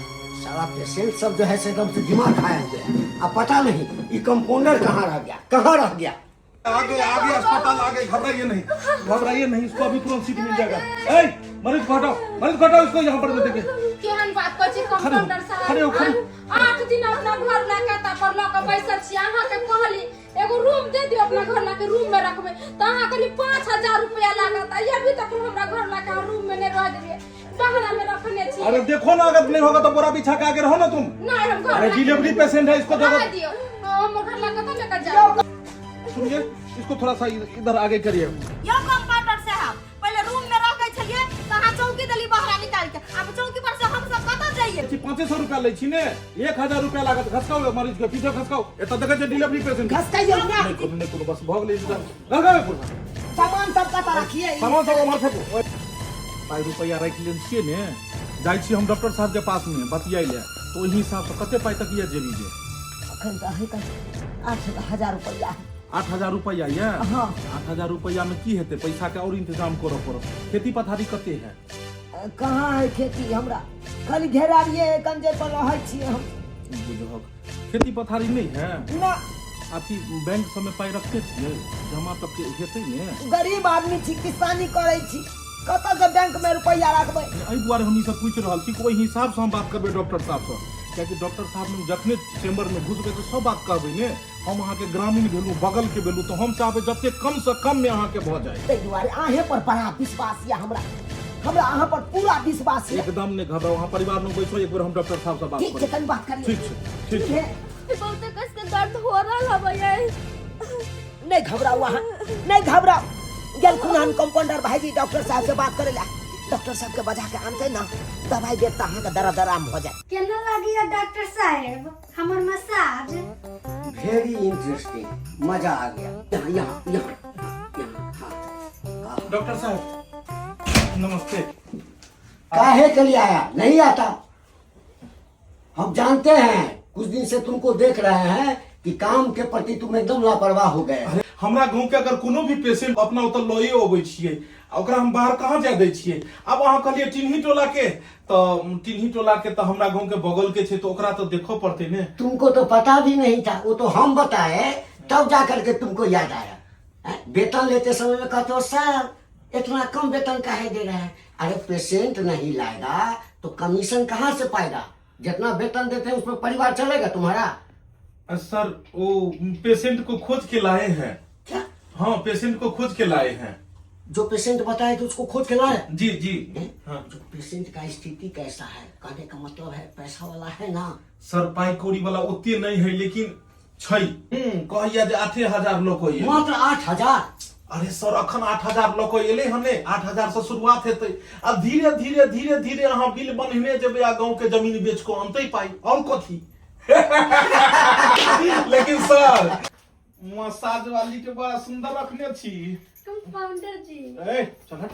साला पेशेंट सब जो है से एकदम से दिमाग खाए हुए हैं। अब पता नहीं ये कंपाउंडर कहाँ रह गया, कहाँ रह गया। आगे आगे अस्पताल आगे, घबराइए नहीं, घबराइए नहीं, इसको अभी तुरंत सीट मिल जाएगा। ए, मरीज को हटाओ, मरीज को हटाओ, इसको यहाँ पर दे देंगे। केहन बात कहै छी कंपाउंडर साहब? खड़े हो, खड़े। 8 दिन अपना घर ला के ता पर लऽ के बैसल छी। अहाँ के कहली एगो रूम दे दियो, अपना घर ला के रूम में रखबै, तऽ अहाँ कहली 5000 रुपया लागत। आ अभी तक हमरा घर ला के रूम में नहीं रह देलियै, बहरा में रखने छी। अरे देखो ना, अगर नहीं होगा तो बोरा बिछा के आगे रहो ना तुम। नहीं, हम घर अरे डिलीवरी पेशेंट है, इसको रह दियो, हम घर ला के तो लेकर जाओ। सुनिए, इसको थोड़ा सा इधर आगे करिए। यो कंपाउंडर साहब, पहले रूम में रह के छलिए त अहाँ चौकी देली बहरा निकाल के, आब चौकी पर से हम सब कतऽ जाइए? 500 रुपया लै छी ने, 1000 रुपया लागत। घसकाओ मरीज के पीछे घसकाओ, एतऽ देखै छै डिलीवरी पेशेंट। घसकाइयो ना। नहीं कोनो, नहीं कोनो, बस भऽ गेलै। घसकाओ पूरा सामान सब कतऽ रखिए? सामान सब उम्हर फेंकू। पाइ रुपया राखि लेने छियै ने, जाइ छी हम डॉक्टर साहब के पास में बतियाइ ले, तो ओहि हिसाब से कते पाइ तक यऽ जेबी जे? अखन तऽ अहाँके 8000 रुपया। 8000 रुपया ये? हाँ। 8000 रुपया में की हेतै? पैसा के और इंतजाम करऽ पड़त। खेती पथारी कते है? कहाँ है खेती हमरा, खाली घेरारिये है, कंजे पर रहै छियै हम। बुझहक खेती पथारी नहीं है ना। अथी बैंक सब में पाइ रखते छियै जमा तब के हेतै ने? गरीब आदमी छी, किसानी करै छी, कतऽ से बैंक में रुपया रखबै? एहि दुआरे हम ई सब पूछि रहल छी कि ओहि हिसाब से हम बात करबै डॉक्टर साहब से, कियाकि डॉक्टर साहब लग जखने चैम्बर में घुसबै तऽ सब बात कहबै ने। हम अहाँके ग्रामीण भेलहुँ, बगल के भेलहुँ, तऽ हम चाहबै जते कम से कम में अहाँके भऽ जाय। ताहि दुआरे अहें पर बड़ा विश्वास यऽ हमरा, हमरा अहाँ पर पूरा विश्वास यऽ। एकदम नहि घबराउ, अहाँ परिवार में बैसो, एक बेर हम डॉक्टर साहब से बात ठीक छै, करबै। कनि बात करियौ। ठीक छै, ठीक छै। बहुते कस के दर्द हो रहल है भैया। नहीं घबराउ अहाँ, नहीं घबराउ। गेलखुन हन कंपाउंडर भाईजी डॉक्टर साहब से बात करे ला, डॉक्टर साहब के बजा के आनते ना, दवाई देत तऽ अहाँके दर्द आराम भऽ जायत। केना लागिया डॉक्टर साहेब हमर मसाज? वेरी इंटरेस्टिंग, मजा आ गया। यहाँ यहाँ यहाँ यहाँ, हाँ। डॉक्टर साहब नमस्ते। काहे के लिए आया? नहीं आता, हम जानते हैं, कुछ दिन से तुमको देख रहे हैं कि काम के प्रति तुम एकदम लापरवाह हो गए। अरे, हमरा गांव के अगर कोनो भी पेशेंट अपना ओतऽ लए अबै छियै, आ ओकरा हम बाहर कहाँ जाय दै छियै। आब अहाँ कहलियै टिन्ही टोला के, तऽ टिन्ही टोला के तऽ हमरा गांव के बगल के छै, तऽ ओकरा तऽ देखऽ पड़तै ने। तुमको तो पता भी नहीं था, वो तो हम बताए तब जा करके तुमको याद आया। हैं? वेतन लेते समय में कहते हो सर इतना कम वेतन काहे दे रहे हैं? अरे पेशेंट नहीं लाएगा तो कमीशन कहाँ से पाएगा? जितना वेतन देते हैं उसमें परिवार चलेगा तुम्हारा? सर वो पेशेंट को खोज के लाए हैं। क्या? हाँ, पेशेंट को खोज के लाए हैं। जो पेशेंट बताए तो उसको खोज के लाए? जी जी। हैं? हाँ। जो पेशेंट का स्थिति कैसा है, कहने का मतलब है पैसा वाला है ना? सर पाई कौड़ी वाला ओते नहीं है, लेकिन छै। कहैया जे 8000 लऽ कऽ एलै। मात्र 8000? अरे सर अखन 8000 लऽ कऽ एलै हन ने, 8000 से शुरुआत हेतै आ धीरे धीरे धीरे धीरे अहाँ बिल बन्हने जेबै आ गाँव के जमीन बेच कऽ अनतै पाई, और कथी। लेकिन सर मसाज वाली के बड़ा सुंदर रखने छी। कंपाउंडर जी। ए चल हट,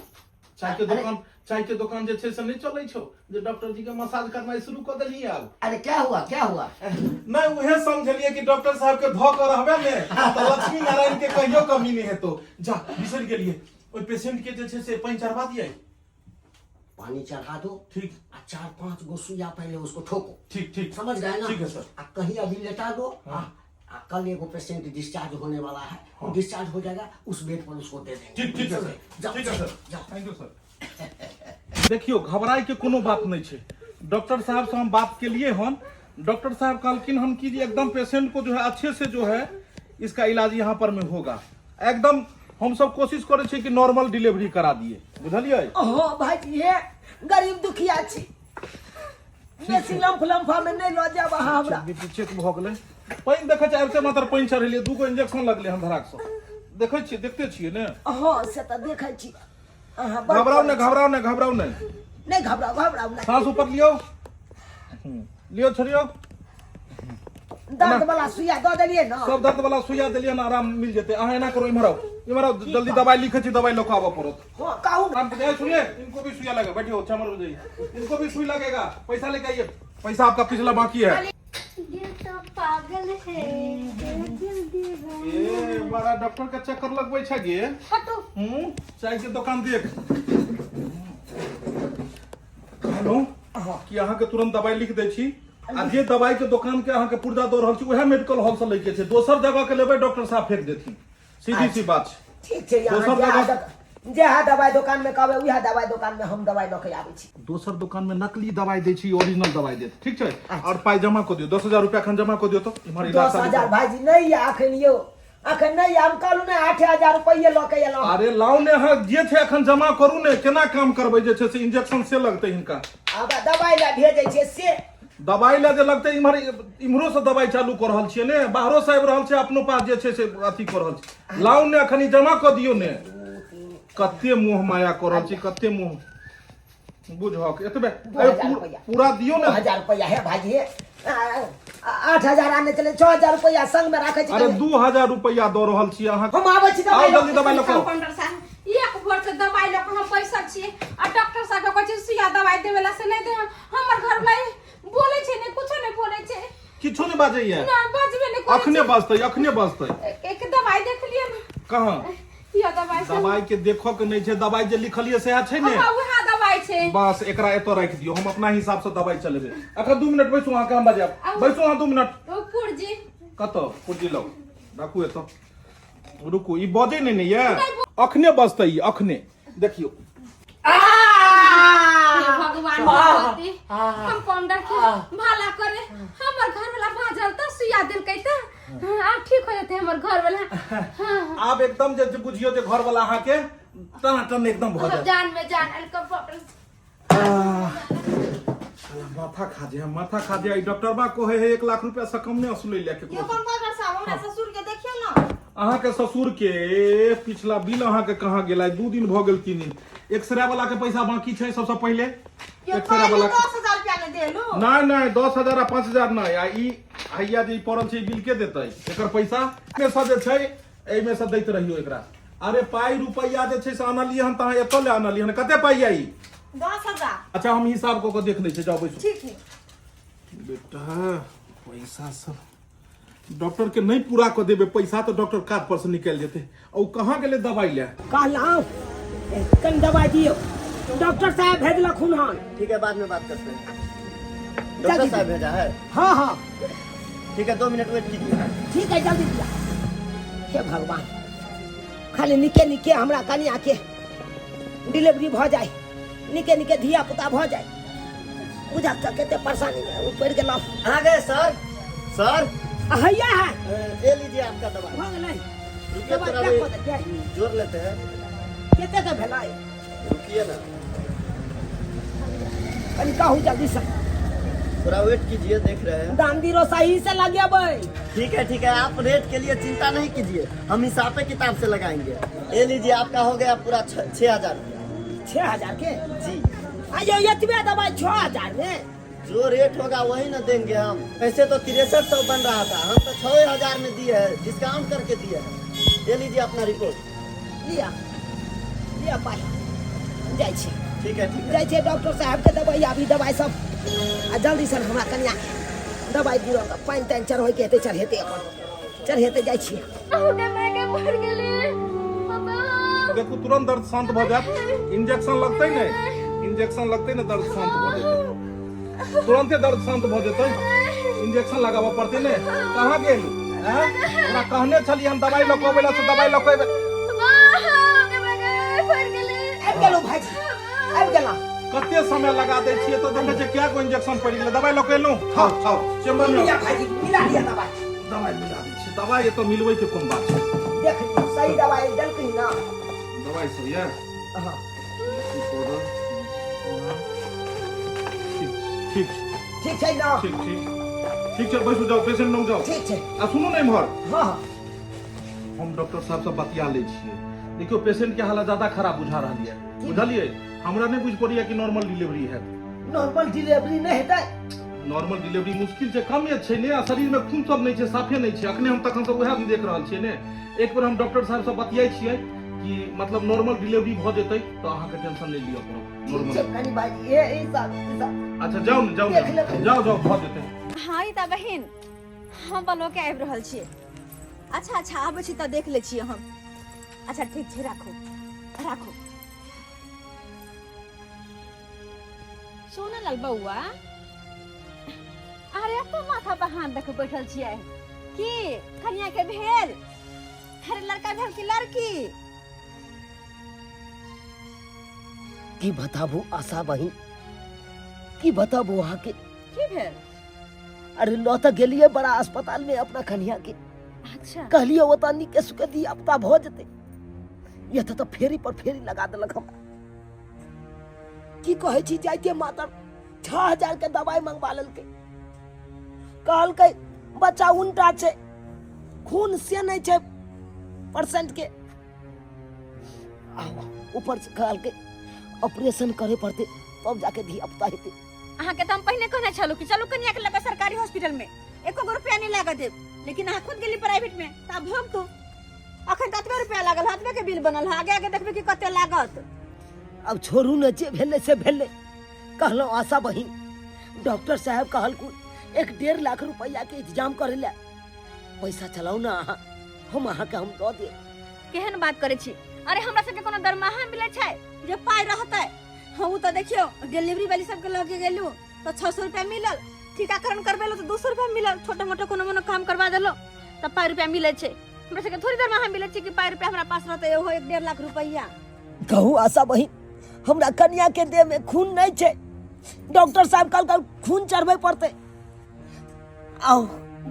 चाय के दुकान, चाय के दुकान जे छै से नहीं चलै छौ जे डॉक्टर जी के मसाज करनाइ शुरू कऽ देलही आब। अरे क्या हुआ, क्या हुआ? नहीं उहे समझलिए कि डॉक्टर साहब के धऽ कऽ रहबे ने तऽ लक्ष्मी नारायण के कहियो कमी नहीं हेतो। जा बिसरि गेलिए, ओहि पेशेंट के जे छै से पानि चढ़वा दियै। पानी चढ़ा दो। ठीक। आ 4-5 गो सुइया पहले उसको ठोको। ठीक ठीक। समझ गए ना? ठीक है सर। आ कहीं अभी लेटा दो। हाँ। आ कल एगो पेशेंट डिस्चार्ज होने वाला है, वो डिस्चार्ज हो जाएगा उस बेड पर उसको दे देंगे। ठीक, ठीक है सर। जाओ, ठीक है सर। जाओ। Thank you sir. देखियो घबराए के कोनो बात नहीं छै। डॉक्टर साहब से हम बात के लिए हन, डॉक्टर साहब कहलखिन हन कि जे एकदम पेशेंट को जो है अच्छे से जो है इसका इलाज यहाँ पर में होगा। एकदम हम सब कोशिश करे छियै कि नॉर्मल डिलीवरी करा दिए, बुझलियै? हाँ भाईजी, हे गरीब दुखिया छी, बेसी लम्फ लम्फा में नहीं लऽ जायब अहाँ हमरा। बीपी चेक भऽ गेलै। पानि देखै छियै आबिते मात्र पानि चढ़ेलियै, दूगो इंजेक्शन लगलै हन धराक सँ। देखै छियै, देखते छियै ने? हाँ से तऽ देखै छी अहाँ बड़ घबराउ नहि, करै छी। घबराउ नहि, घबराउ नहि। नहि घबराउ, घबराउ नहि। साँस ऊपर लियौ, लियौ, छोड़ियौ। दर्द वाला सुइया दऽ देलियै ने? सब दर्द वाला सुइया देलियै ने, आराम मिल जेतै। अहाँ एना करू, इम्हर आउ, इम्हर आउ, जल्दी दवाई लिखै छी, दवाई लऽ कऽ आबऽ पड़त। हाँ कहू ने। आराम से, सुनिए, इनको भी सुइया लगा, बैठिए, चमर हो जाइए, इनको भी सुई लगेगा। पैसा लेके आइए, पैसा आपका पिछला बाकी है। दिल तो पागल है, दिल दीवाना। ए बड़ा डॉक्टर के चक्कर लगबै छै गे। हटो। हूं, चाय के दुकान देख। कहलहुँ कि अहाँके तुरंत दवाई लिख दै छी, आ जे दवाई के दुकान के अहाँके पुर्जा दऽ रहल छी उएह मेडिकल हॉल से लैके छै। दोसर जगह के लेबै डॉक्टर साहब फेंक देथिन, सीधी सी बात छै। ठीक छै, अहाँ दोसर जे जगह- जेहा दवाई दुकान में कहबै उएह दवाई दुकान में हम दवाई लऽ के आबै छी। दोसर दुकान में नकली दवाई दै छी, ओरिजिनल दवाई देत। ठीक छै? और पाई जमा कऽ दियौ, 10,000 रुपया एखन जमा कऽ दियौ तऽ इम्हर इलाज दस चालू हजार करब। भाईजी नहि यऽ अखन यौ, अखन नहि यऽ, हम कहलहुँ ने 8,000 रुपैए लऽ के एलहुँ। अरे लाउ ने अहाँ जे छै एखन जमा करू ने, केना काम करबै जे छै से इंजेक्शन से लगतै हिनका। आब दवाई लए भेजै छियै से। दवाई लए जे लगतै, इम्हर इम्हरो से दवाई चालू कऽ रहल छियै ने, बाहरो से आबि रहल छै, अपनो पास जे छै से अथी कऽ रहल छै। लाउ ने एखन ई जमा कऽ दियौ ने। कते मोह माया कऽ रहल छी, कते मोह बुझहक एतबे। दू हजार रुपैआ। पूरा दियौ ने। 2,000 रुपैआ हे भाईजी, हे 8,000 आने चले, 6,000 रुपैआ संग में राखै छी। अरे कनि। 2,000 रुपैआ दऽ रहल छी अहाँ। हम आबै छी आउ दवाई लऽ जल्दी दवाई लऽ कऽ आउ। कम्पाउंडर साहब, एक भोर से दवाई लऽ कऽ हम बैसल छियै आ डॉक्टर साहब के कहै छियै सुइया दवाई देवे ला, से नहि दे। हमर घर वाला बोलै छै नहि, कुछो नहि बोलै छै। किछो नहि बाजैया? ना, बाजबे नहि करै अखने छै। बजतै, अखने बजतै। एक दवाई देखलियै ने। कहाँ? यह दवाई सब। दवाई के देखऽ के नहि छै, दवाई जे लिखलियै सएह छै ने? हाँ, उएह दवाई छै। बस एकरा एतऽ राखि दियौ, हम अपना हिसाब से दवाई चलेबै। अखन 2 मिनट बैसू, अहाँके हम बजायब। आउ। बैसू अहाँ 2 मिनट। ओ पुर्जी। कतऽ पुर्जी लाउ, राखू एतऽ। रुकू, ई बजै नहि ने ये, अखने बजतै ई, अखने देखियौ। हे भगवान भगवती, कंपाउंडर के भला करे, हमर घर वाला बाजल तऽ सुइया देलकै तऽ आब ठीक हो जेतै हमर घर वाला। हाँ। आब एकदम जे बुझियौ जे घर वाला अहाँके टनाटन एकदम भऽ जायत। जान में जान आयल कंपाउंडर। साला माथा खा जे, माथा खा जे। ई डॉक्टरबा कहे है 1 लाख रुपया से कम नहि असुलै ले केकरो। यौ कंपाउंडर साहब, हमरा ससुर के देखियौ ने। अहाँके ससुर के पिछला बिल अहाँके कहाँ गेल? दू दिन भऽ गेल, 3 दिन। एक्सरे वाला के पैसा बाकी छै सबसे पहिले। यौ एक्सरे पहिले वाला 10,000 रुपया ने देलू। नहि नहि, 10,000 आ 5,000 नहि। आ ई हैया जे ई पड़ल छै, ई बिल के देतै? एकर पैसा मे से जे छै एहिमे से दैत रहियौ एकरा। अरे पाइ रुपैआ जे छै से आनलियै हन तऽ अहाँ एतऽ ले आनलियै हन। कते पाइ यऽ ई? 10,000। अच्छा, हम हिसाब कऽ कऽ देख लै छियै, जाउ बैसू। ठीक है। बेटा, पैसा सब डॉक्टर के नहीं पूरा कऽ देबै पैसा तऽ डॉक्टर काज पर से निकलि जेतै। आ ओ कहाँ गेलै दवाई ले? कहलहुँ कनि दवाई दियौ, डॉक्टर साहब भेजलखुन हन। ठीक है, बाद में बात करते हैं। डॉक्टर साहब भेजा है? हाँ हाँ। ठीक है, 2 मिनट वेट कीजिए। ठीक है, जल्दी दिया। हे भगवान, खाली निके निके हमरा कनिया के डिलीवरी भऽ जाय, निके निके धिया पुता भऽ जाय। बुझा तऽ कते परेशानी में पड़ि गेलहुँ। आ गए सर, सर। हैया है। ये लीजिए आपका दवाई। भऽ गेलै? रुकिए, दवाई थोड़ा पैक कऽ देलियै। जोड़ लेते हैं। कते के भेलै? रुकिए ना। कनि कहू जल्दी से। थोड़ा वेट कीजिए, देख रहे हैं। दाम बीरो सही से लगेबै। ठीक है, ठीक है, आप रेट के लिए चिंता नहीं कीजिए, हम हिसाब किताब से लगाएंगे। ये लीजिए, आपका हो गया पूरा 6,000 रुपया। 6,000 के? जी। आइयो एतबे दवाई 6,000 में? जो रेट होगा वही ना देंगे हम। ऐसे तो 6,300 बन रहा था, हम तो 6,000 में दिए हैं, डिस्काउंट करके दिए हैं। ये लीजिए अपना रिपोर्ट। लिया लिया पाइ, जाइ छी। ठीक है, ठीक है। जाइ छियै डॉक्टर साहब के दवाई आबी दवाई सब आ जल्दी से हमरा कनिया के दवाई दियौ तऽ पानि तानि चढ़बैके हेतै, चढ़ेतै, अपन चढ़ेतै। जाइ छियै। अहूँ माय के मर गेलै पापा। देखू, तुरंत दर्द शांत भऽ जायत। इंजेक्शन लगतै ने, इंजेक्शन लगतै ने, दर्द शांत भऽ जेतै, तुरंते दर्द शांत भऽ जेतै। इंजेक्शन लगाबऽ पड़तै ने। कहाँ गेल आँय? हमरा कहने छलियै हम दवाई लऽ कऽ अबै लए, से दवाई लऽ कऽ अयबै। आबि गेलहुँ भाईजी, आबि गेलहुँ। कते समय लगा दै छियै तऽ देखै छियै कए गो इंजेक्शन पड़ि गेलै। दवाइ लऽ कऽ एलहुँ। खाउ खाउ, चेम्बर में लिया भाईजी, मिला लिया दवाई। दवाइ मिला दै छियै। दवाइ एतऽ मिलबै के कोन बात छै? देख लियौ, सही दवाई देलकै ना? दवाइ सब यऽ। हाँ। पाउडर ठीक ठीक छै। ठीक छै ना? ठीक ठीक ठीक छै, बैसू जाउ, पेशेंट लग जाउ। ठीक छै। आ सुनू ने इम्हर। हाँ हाँ। हम डॉक्टर साहब से बतिया लै छियै। देखियौ, पेशेंट के हालत ज्यादा खराब बुझा रहल यऽ, बुझलियै? हमरा नहि बुझि पड़ैया कि नॉर्मल डिलीवरी हैत। नॉर्मल डिलीवरी नहि हेतै? नॉर्मल डिलीवरी मुश्किल छै, कम एज छै ने, आ शरीर में खून सब नहि छै, साफे नहि छै। अखने हम तखन से उएह देख रहल छियै ने। एक बेर हम डॉक्टर साहब से बतियाइ छियै कि मतलब नॉर्मल डिलीवरी भऽ जेतै तऽ अहाँके टेंशन नहि लिअ पड़त। ठीक छै। नॉर्मल कनि भाईजी, ए ई सब ई सब। अच्छा जाउ ने, जाउ देख ने, लेबै। जाउ जाउ, भऽ जेतै। हाँ रीता बहिन, हम बलोके आबि रहल छियै। अच्छा अच्छा, आबै छी तऽ देख लै छियै हम। अच्छा ठीक छै, राखू राखू। सोनालाल बौआ, अरे एतऽ माथा पर हाथ दऽ कऽ बैठल छियै की? कनिया के भेल? अरे लड़का भेल कि लड़की? की बताबू आशा बहिन, की बताबू अहाँके। की भेल? अरे लऽ तऽ गेलियै बड़ा अस्पताल में अपना कनिया के। अच्छा। कहलियै ओतऽ नीके सुके धिया पुता भऽ जेतै। एतऽ तऽ फेरी पर फेरी लगा देलक हमरा। की कहै छी, जाइते मातर 6000 के दवाई मंगवा लेलकै। कहलकै बच्चा उल्टा छै, खून से नहि छै परसेंट के। ऊपर से कहलकै ऑपरेशन करे पड़तै तब जाके धिया पुता हेतै। अहाँके तऽ हम पहिने कहने छलहुँ कि चलू कनिया के लऽ कऽ सरकारी हॉस्पिटल में, एको गो रुपया नहि लागऽ देब, लेकिन अहाँ खुद गेली प्राइवेट में तऽ आब भोगतू। अखन तऽ एतबे रुपया लागल, एतबे के बिल बनल है, आगे आगे देखबै कि कते लागत। अब छोड़ू ने, जे भेलै से भेलै। कहलहुँ आशा बहिन, डॉक्टर साहब कहलखुन 1.5 लाख रुपया के इंतजाम करे ला। पैसा चलाउ ना अहाँ, हम अहाँके हम दऽ देब। केहन बात करै छी? अरे हमरा सबके कोनो दरमाहा मिलै छै जे पाइ रहतै? हाँ, ओ तऽ देखियौ, डिलीवरी वाली सबके लऽ के गेलहुँ तऽ 600 रुपया मिलल, टीकाकरण करबेलहुँ तऽ 200 रुपया मिलल, छोटा मोटा कोनो मोनो काम करवा देलहुँ तऽ पाइ रुपया मिलै छै। हमरा सबके थोड़ी दरमाहा मिलै छै कि पाइ रुपया हमरा पास रहतै ओहो 1.5 लाख रुपया। कहू आशा बहिन, हमरा कनिया के देह में खून नहीं छै। डॉक्टर साहब कल कल खून चढ़बै पड़तै। आओ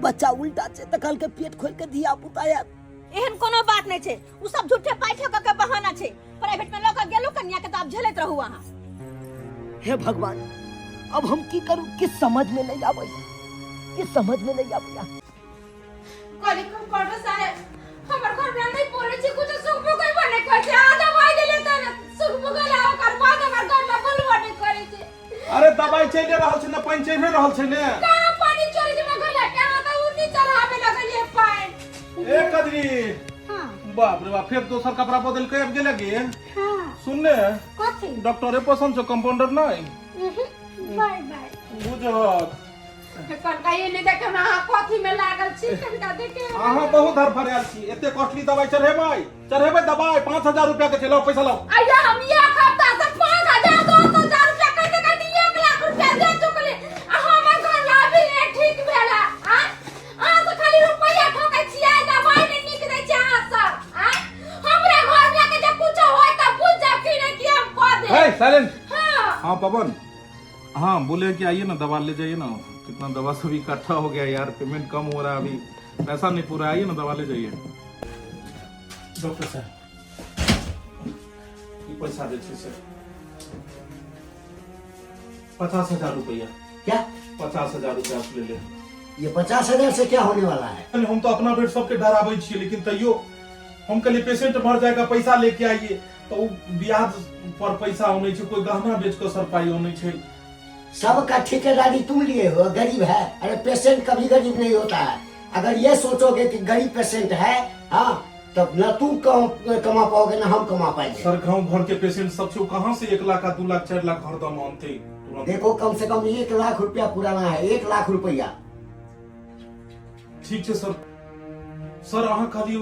बच्चा उल्टा छै तऽ कहलकै पेट खोल के धिया पुता आयत। एहन कोनो बात नहीं छै, उ सब झूठे पाइ ठकऽ के बहाना छै। प्राइवेट में लऽ कऽ गेलहुँ कनिया के तऽ आब झेलैत रहू अहाँ। हे भगवान, अब हम की करूं? किस समझ में नहीं आबैया, किस समझ में नहीं आबैया। कहली कंपाउंडर साहेब, हमर घर में नहीं पड़े छै कुछ, सुख भुगै बने करै छै। आ दवाई देले त सुख भुगै ला, ओकर बाद हमर घर में बोलबो नहीं करै छै। अरे दवाई चलि रहल छै ने, पानि चढ़ि रहल छै ने। कहाँ पानी चढ़े छै हमर घर लए? कहाँ तऽ उन्नी चढ़ाबे लगलियै पानि। ए कजरी। हाँ। बाप रे बाप, फेर दोसर कपड़ा बदल के आबि गेलै गे। हाँ। सुन ने। कथी? डॉक्टरे पसंद छौ, कंपाउंडर नहीं? Bye bye. बुझक। कनका ये नहीं देखे हमरा अहाँ कथी में लागल छी, कनका देखे। अहाँ बहुत धड़फड़ायल छी। एते कॉस्टली दवाई चढ़ेबै? चढ़ेबै दवाई 5000 रुपया के छै, लाओ पैसा लाओ। अय्या हम एक हफ्ता से 5000 10,000 रुपया कहते कहते 1 लाख रुपया दे चुकले, आ हमर घर लाभी नहीं ठीक भेला। आ अहाँ से खाली रुपया ठोकै छियै, दवाई नहीं नीक दै छियै अहाँ सब। आ हमरा घर लाके जे कुछ होय त बुझ जाब कि नहीं कि हम कह दे। हे साइलेंट। हाँ। हाँ पवन, हाँ बोले कि आइए ना, दवा ले जाइए ना। कितना दवा सब इकट्ठा हो गया यार, पेमेंट कम हो रहा है, अभी पैसा नहीं पूरा। आइए ना, दवा ले जाइए। डॉक्टर साहब, ई पैसा जे छै से 50,000 रुपया। क्या? 50,000 रुपया ले ले। ये 50,000 से क्या होने वाला है? नहीं, हम तो अपना बेट सबके डराबै छियै, लेकिन तैयो हम कहलियै पेशेंट मर जाएगा, पैसा लेके आइए, तो उ ब्याज पर पैसा अनै छै, कोई गहना बेच कऽ सर पाई अनै छै। सबका ठेकेदारी तुम लिए हो, गरीब है। अरे पेशेंट कभी गरीब नहीं होता है। अगर ये सोचोगे कि गरीब पेशेंट है, हाँ, तब न तुम कमा पाओगे न हम कमा पाएंगे। सर गांव घर के पेशेंट सब छै, कहाँ से 1 लाख आ 2 लाख 4 लाख हरदम आनते तुरंत? देखो कम से कम 1 लाख रुपया पुराना है, 1 लाख रुपया। ठीक छै सर। सर अहाँ खाली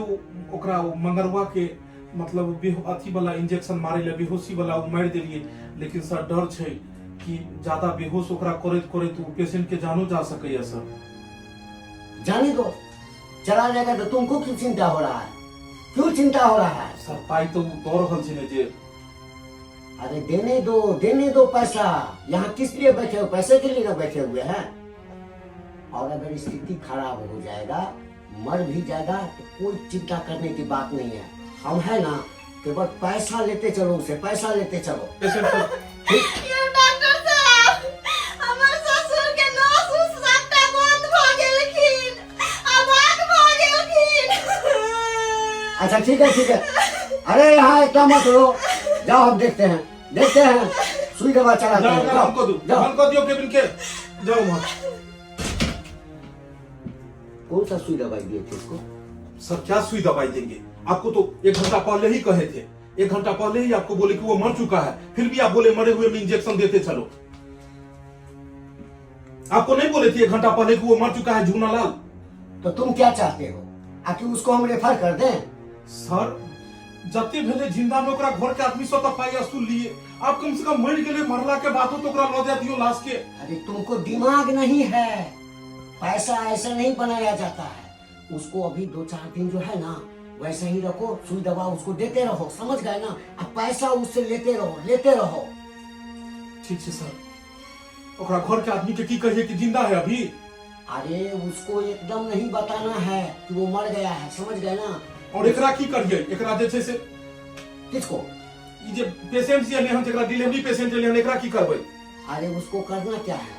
ओकरा मंगरुआ के मतलब अथी वाला इंजेक्शन मारे ला, बेहोशी वाला ओ मारि देलियै, लेकिन सर डर छै कि ज्यादा बेहोश ओकरा करैत करैत ओ पेशेंट के जानो जा सकैया सर। जाने दो, चला जाएगा तो तुमको क्यों चिंता हो रहा है? क्यों चिंता हो रहा है? सर पाई तो दऽ रहल छै ने जे। अरे देने दो, देने दो पैसा। यहाँ किस लिए बैठे हो? पैसे के लिए ना बैठे हुए हैं। और अगर स्थिति खराब हो जाएगा, मर भी जाएगा, तो कोई चिंता करने की बात नहीं है। हम है ना, केवल पैसा लेते चलो, उसे पैसा लेते चलो। पेशेंट सब यौ डॉक्टर साहब, हमर ससुर के नस उस सबटा बंद भ गेलखिन, अबाक भ गेलखिन। अच्छा ठीक है, ठीक है। अरे यहाँ इतना मत रो, जाओ, हम देखते हैं, देखते हैं, सुई दवा चलाते जाओ हैं। ओकरा बंद कऽ दू। जाओ। बंद कऽ दियौ केबिन के, जाओ उम्हर। कौन सा सुई दवाई दिए थे इसको? सर, क्या सुई दवाई देंगे? आपको तो एक घंटा पहले ही कहे थे, एक घंटा पहले ही आपको बोले कि वो मर चुका है, फिर भी आप बोले मरे हुए में इंजेक्शन देते चलो। आपको नहीं बोले थे एक घंटा पहले कि वो मर चुका है झूनालाल? तो तुम क्या चाहते हो, आखिर उसको हम रेफर कर दें? सर, जते भेले जिंदा में ओकरा घर के आदमी सब तऽ पाई असूल लिए, आप कम से कम मरि गेले, मरला के बादो तो ओकरा लऽ जाय दियो लाश के। अरे तुमको दिमाग नहीं है, पैसा ऐसे नहीं बनाया जाता है। उसको अभी 2-4 दिन जो है ना वैसे ही रखो, सुई दवा उसको देते रहो, समझ गए ना? अब पैसा उससे लेते रहो, लेते रहो। ठीक है सर। ओकरा घर के आदमी के की कहिए कि जिंदा है अभी? अरे उसको एकदम नहीं बताना है कि वो मर गया है, समझ गए ना? और एकरा की करिए, एकरा जे छै से? किसको? ई जे पेशेंट जे एलै हन, जेकरा डिलीवरी पेशेंट एलै हन, एकरा की करबै? अरे उसको करना क्या है,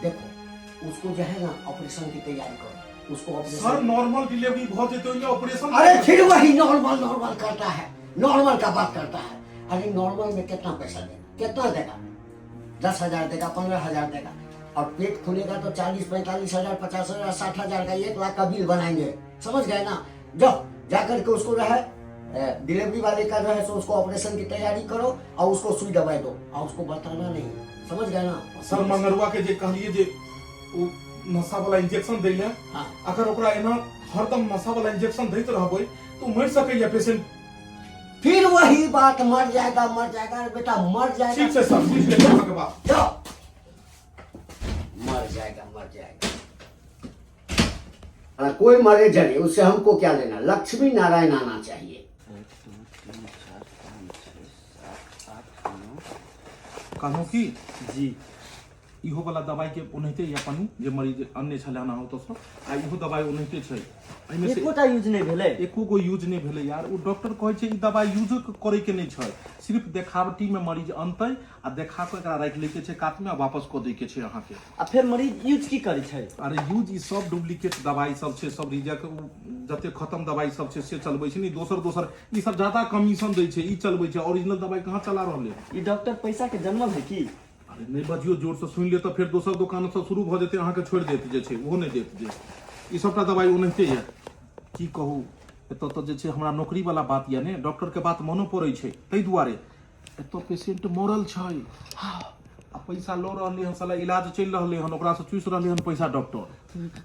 देखो, उसको जो है ना ऑपरेशन की तैयारी करो, उसको सर, ऑपरेशन। नॉर्मल डिलीवरी भऽ जेतै, ओहिमे ऑपरेशन? अरे फिर वही नॉर्मल नॉर्मल करता है, नॉर्मल का बात करता है। अरे नॉर्मल में कितना पैसा देगा? कितना देगा? 10,000 देगा, 15,000 देगा, और पेट खुलेगा तो 40-45 हजार, 50,000, 60,000 का, 1 लाख का बिल बनाएंगे, समझ गए ना? जाओ, जा करके उसको जो है डिलीवरी वाले का जो है सो उसको ऑपरेशन की तैयारी करो और उसको सुई दवाई दो और उसको बताना नहीं, समझ गए ना? सर, मंगरुआ के जे कहलिए जे ओ नशा वाला इंजेक्शन दै ले, अगर ओकरा एना हरदम नशा वाला इंजेक्शन दैत रहबै तो मरि सकैया पेशेंट। फिर वही बात, मर जाएगा, मर जाएगा। अरे बेटा, मर जाएगा। ठीक छै सर, बुझि गेलियै अहाँके बात। जाओ, मर जाएगा, मर जाएगा। हाँ, कोई मरे जले, उससे हमको क्या लेना? लक्ष्मी नारायण आना चाहिए। कहलहुँ की जी। इहो वाला दवाई के ओनाहिते अपन जे मरीज अन्य छलै हन ओतऽसँ, आ इहो दवाई ओनाहिते छै एहिमे से। एकोटा यूज नहि भेलै? एको गो यूज नहि भेलै यार। ओ डॉक्टर कहै छै ई दवाई यूज करे के नहि छै, सिर्फ देखावटी में मरीज अनतै आ देखा कऽ एकरा राखि लै के छै कात में आ वापस कऽ दै के छै अहाँके। आ फेर मरीज यूज की करै छै? अरे यूज, ई सब डुप्लीकेट दवाई सब छै, सब रिजेक्ट, जते खत्म दवाई सब छै से चलबै छै ने। दोसर दोसर ई सब ज्यादा कमीशन दै छै, ई चलबै छै, ओरिजिनल दवाई कहाँ चला रहलै? ई डॉक्टर पैसा के जनमल है की? अरे नहि बजियौ जोर से, सुनि ले तऽ फेर दोसर दोकान से शुरू भऽ जेतै, अहाँके छोड़ि देत जे छै, ओहो नहि देत जे। ई सबटा दवाई ओनाहिते यऽ। की कहू, एतऽ तऽ जे छै हमरा नौकरी वाला बात यऽ ने, डॉक्टर के बात मनो पड़ै छै, ताहि दुआरे। एतऽ पेशेंट मरल छै आ पैसा लऽ रहलै हन साला, इलाज चलि रहलै हन, ओकरासँ चूसि रहलै हन पैसा डॉक्टर।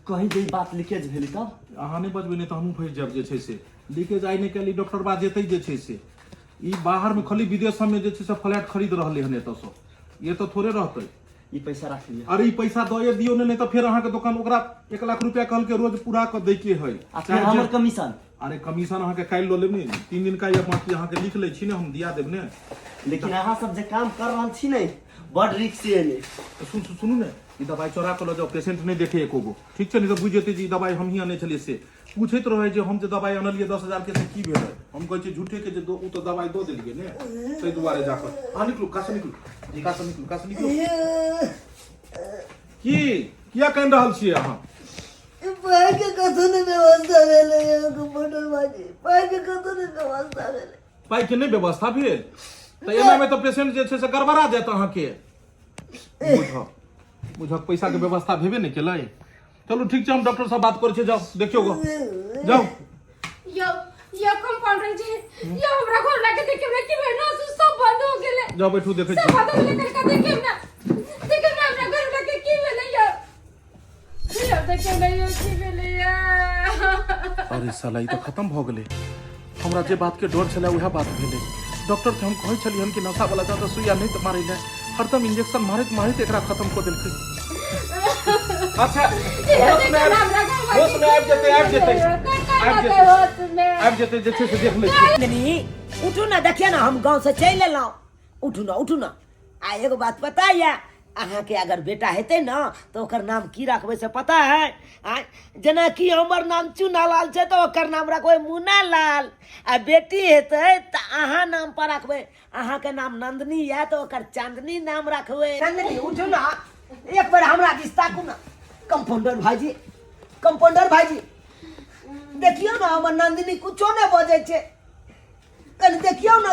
कहीं जे ई बात लीकेज भेलै तब? अहाँ नहि बजबै, नहि तऽ हमहूँ फँसि जायब। जे छै से लीकेज आइ नहि काल्हि डॉक्टर बा जेतै जे छै से। ई बाहरमे खाली विदेश सबमे जे छै से फ्लैट खरीद रहलै हन एतऽसँ, ई तऽ थोड़े रहतै। ई पैसा राख लिअ। अरे ई पैसा दए दियौ ने, नहि तऽ फेर अहाँके दोकान। ओकरा 1 लाख रुपया कहलकै रोज पूरा कऽ दै के है। आ फेर हमर कमीशन? अरे कमीशन अहाँके काल्हि लऽ लेब ने, 3 दिन का या बाकी अहाँके लिख लै छी ने, हम दिया देब ने। लेकिन अहाँ सब जे काम कर रहल छी ने, बड रिक्स ये ने। तऽ सुन सुन- सुनू ने, ई दवाई चोरा कऽ लऽ जाउ, पेशेंट नहि देखे एको गो, ठीक छै? नहि तऽ बुझि जेतै जे ई दवाई हमही अनै छलियै से। पूछैत रहै जे हम जे दवाई अनलियै 10,000 के से की भेलै। हम कहै छियै झूठे के जे ओ तऽ दवाई दऽ देलियै ने, ताहि दुआरे जाकऽ। अहाँ निकलू, कासँ निकलू, कासँ निकलू, कासँ निकलू। की किया कानि रहल छियै अहाँ? पाइके कतौ नहि व्यवस्था भेलै यौ कंपाउंडर बाजी, पाइके कतौ नहि व्यवस्था भेलै। पाइके नहि व्यवस्था भेल तऽ एनामे तऽ पेशेंट जे छै से गड़बड़ा जायत अहाँके। बुझऽ बुझऽ, पैसाके व्यवस्था भेबे नहि केलै। चलू ठीक छै, हम डॉक्टर साहब बात करै छियै, जाउ देखियौ गो, जाउ। यो यो कंपाउंडर जी, यो हमरा घर लाके देखियो ना कि भेल, नस सब बंद हो गेलै। जाउ बैठू, देखै सब छी। बंद हो गेलै। कनिका देखियो ना, देखियो ना हमरा घर लाके की भेलै। यो यो देखियो ना, यो की भेलै यो। अरे साला, ई तऽ खत्म भऽ गेलै। हमरा जे बातके डर छलै उएह बात भेलै। डॉक्टरके हम कहै छलियै हन कि नशा वाला ज्यादा सुइया नहि तऽ मारै लए, हरदम इंजेक्शन मारैत मारैत एकरा खत्म कऽ देलकै। अच्छा, होशमे आबि, होशमे आबि जेतै, आबि जेतै, आबि जेतै, आबि जेतै जे छै से, देख लै छियै। ननी, उठू ने, देखिए ना, हम गांव से चलि एलहुँ। उठू ना उठू ना। आ एगो बात पता या, अहाँके अगर बेटा हेतै ने तऽ ओकर नाम की रखबै से पता है? आ जेनाकि हमर नाम चुनालाल छै तऽ ओकर नाम रखबै मुनालाल, आ बेटी हेतै तऽ अहाँ नाम पर रखबै, अहाँके नाम नंदनी या तऽ ओकर चांदनी नाम रखबै। नंदनी उठू ना, एक बेर हमरा दिस ताकू ना। कंपाउंडर भाईजी, कंपाउंडर भाईजी देखियौ ने हमर नंदनी कुछो नहि बजै छै, कनि देखियौ ने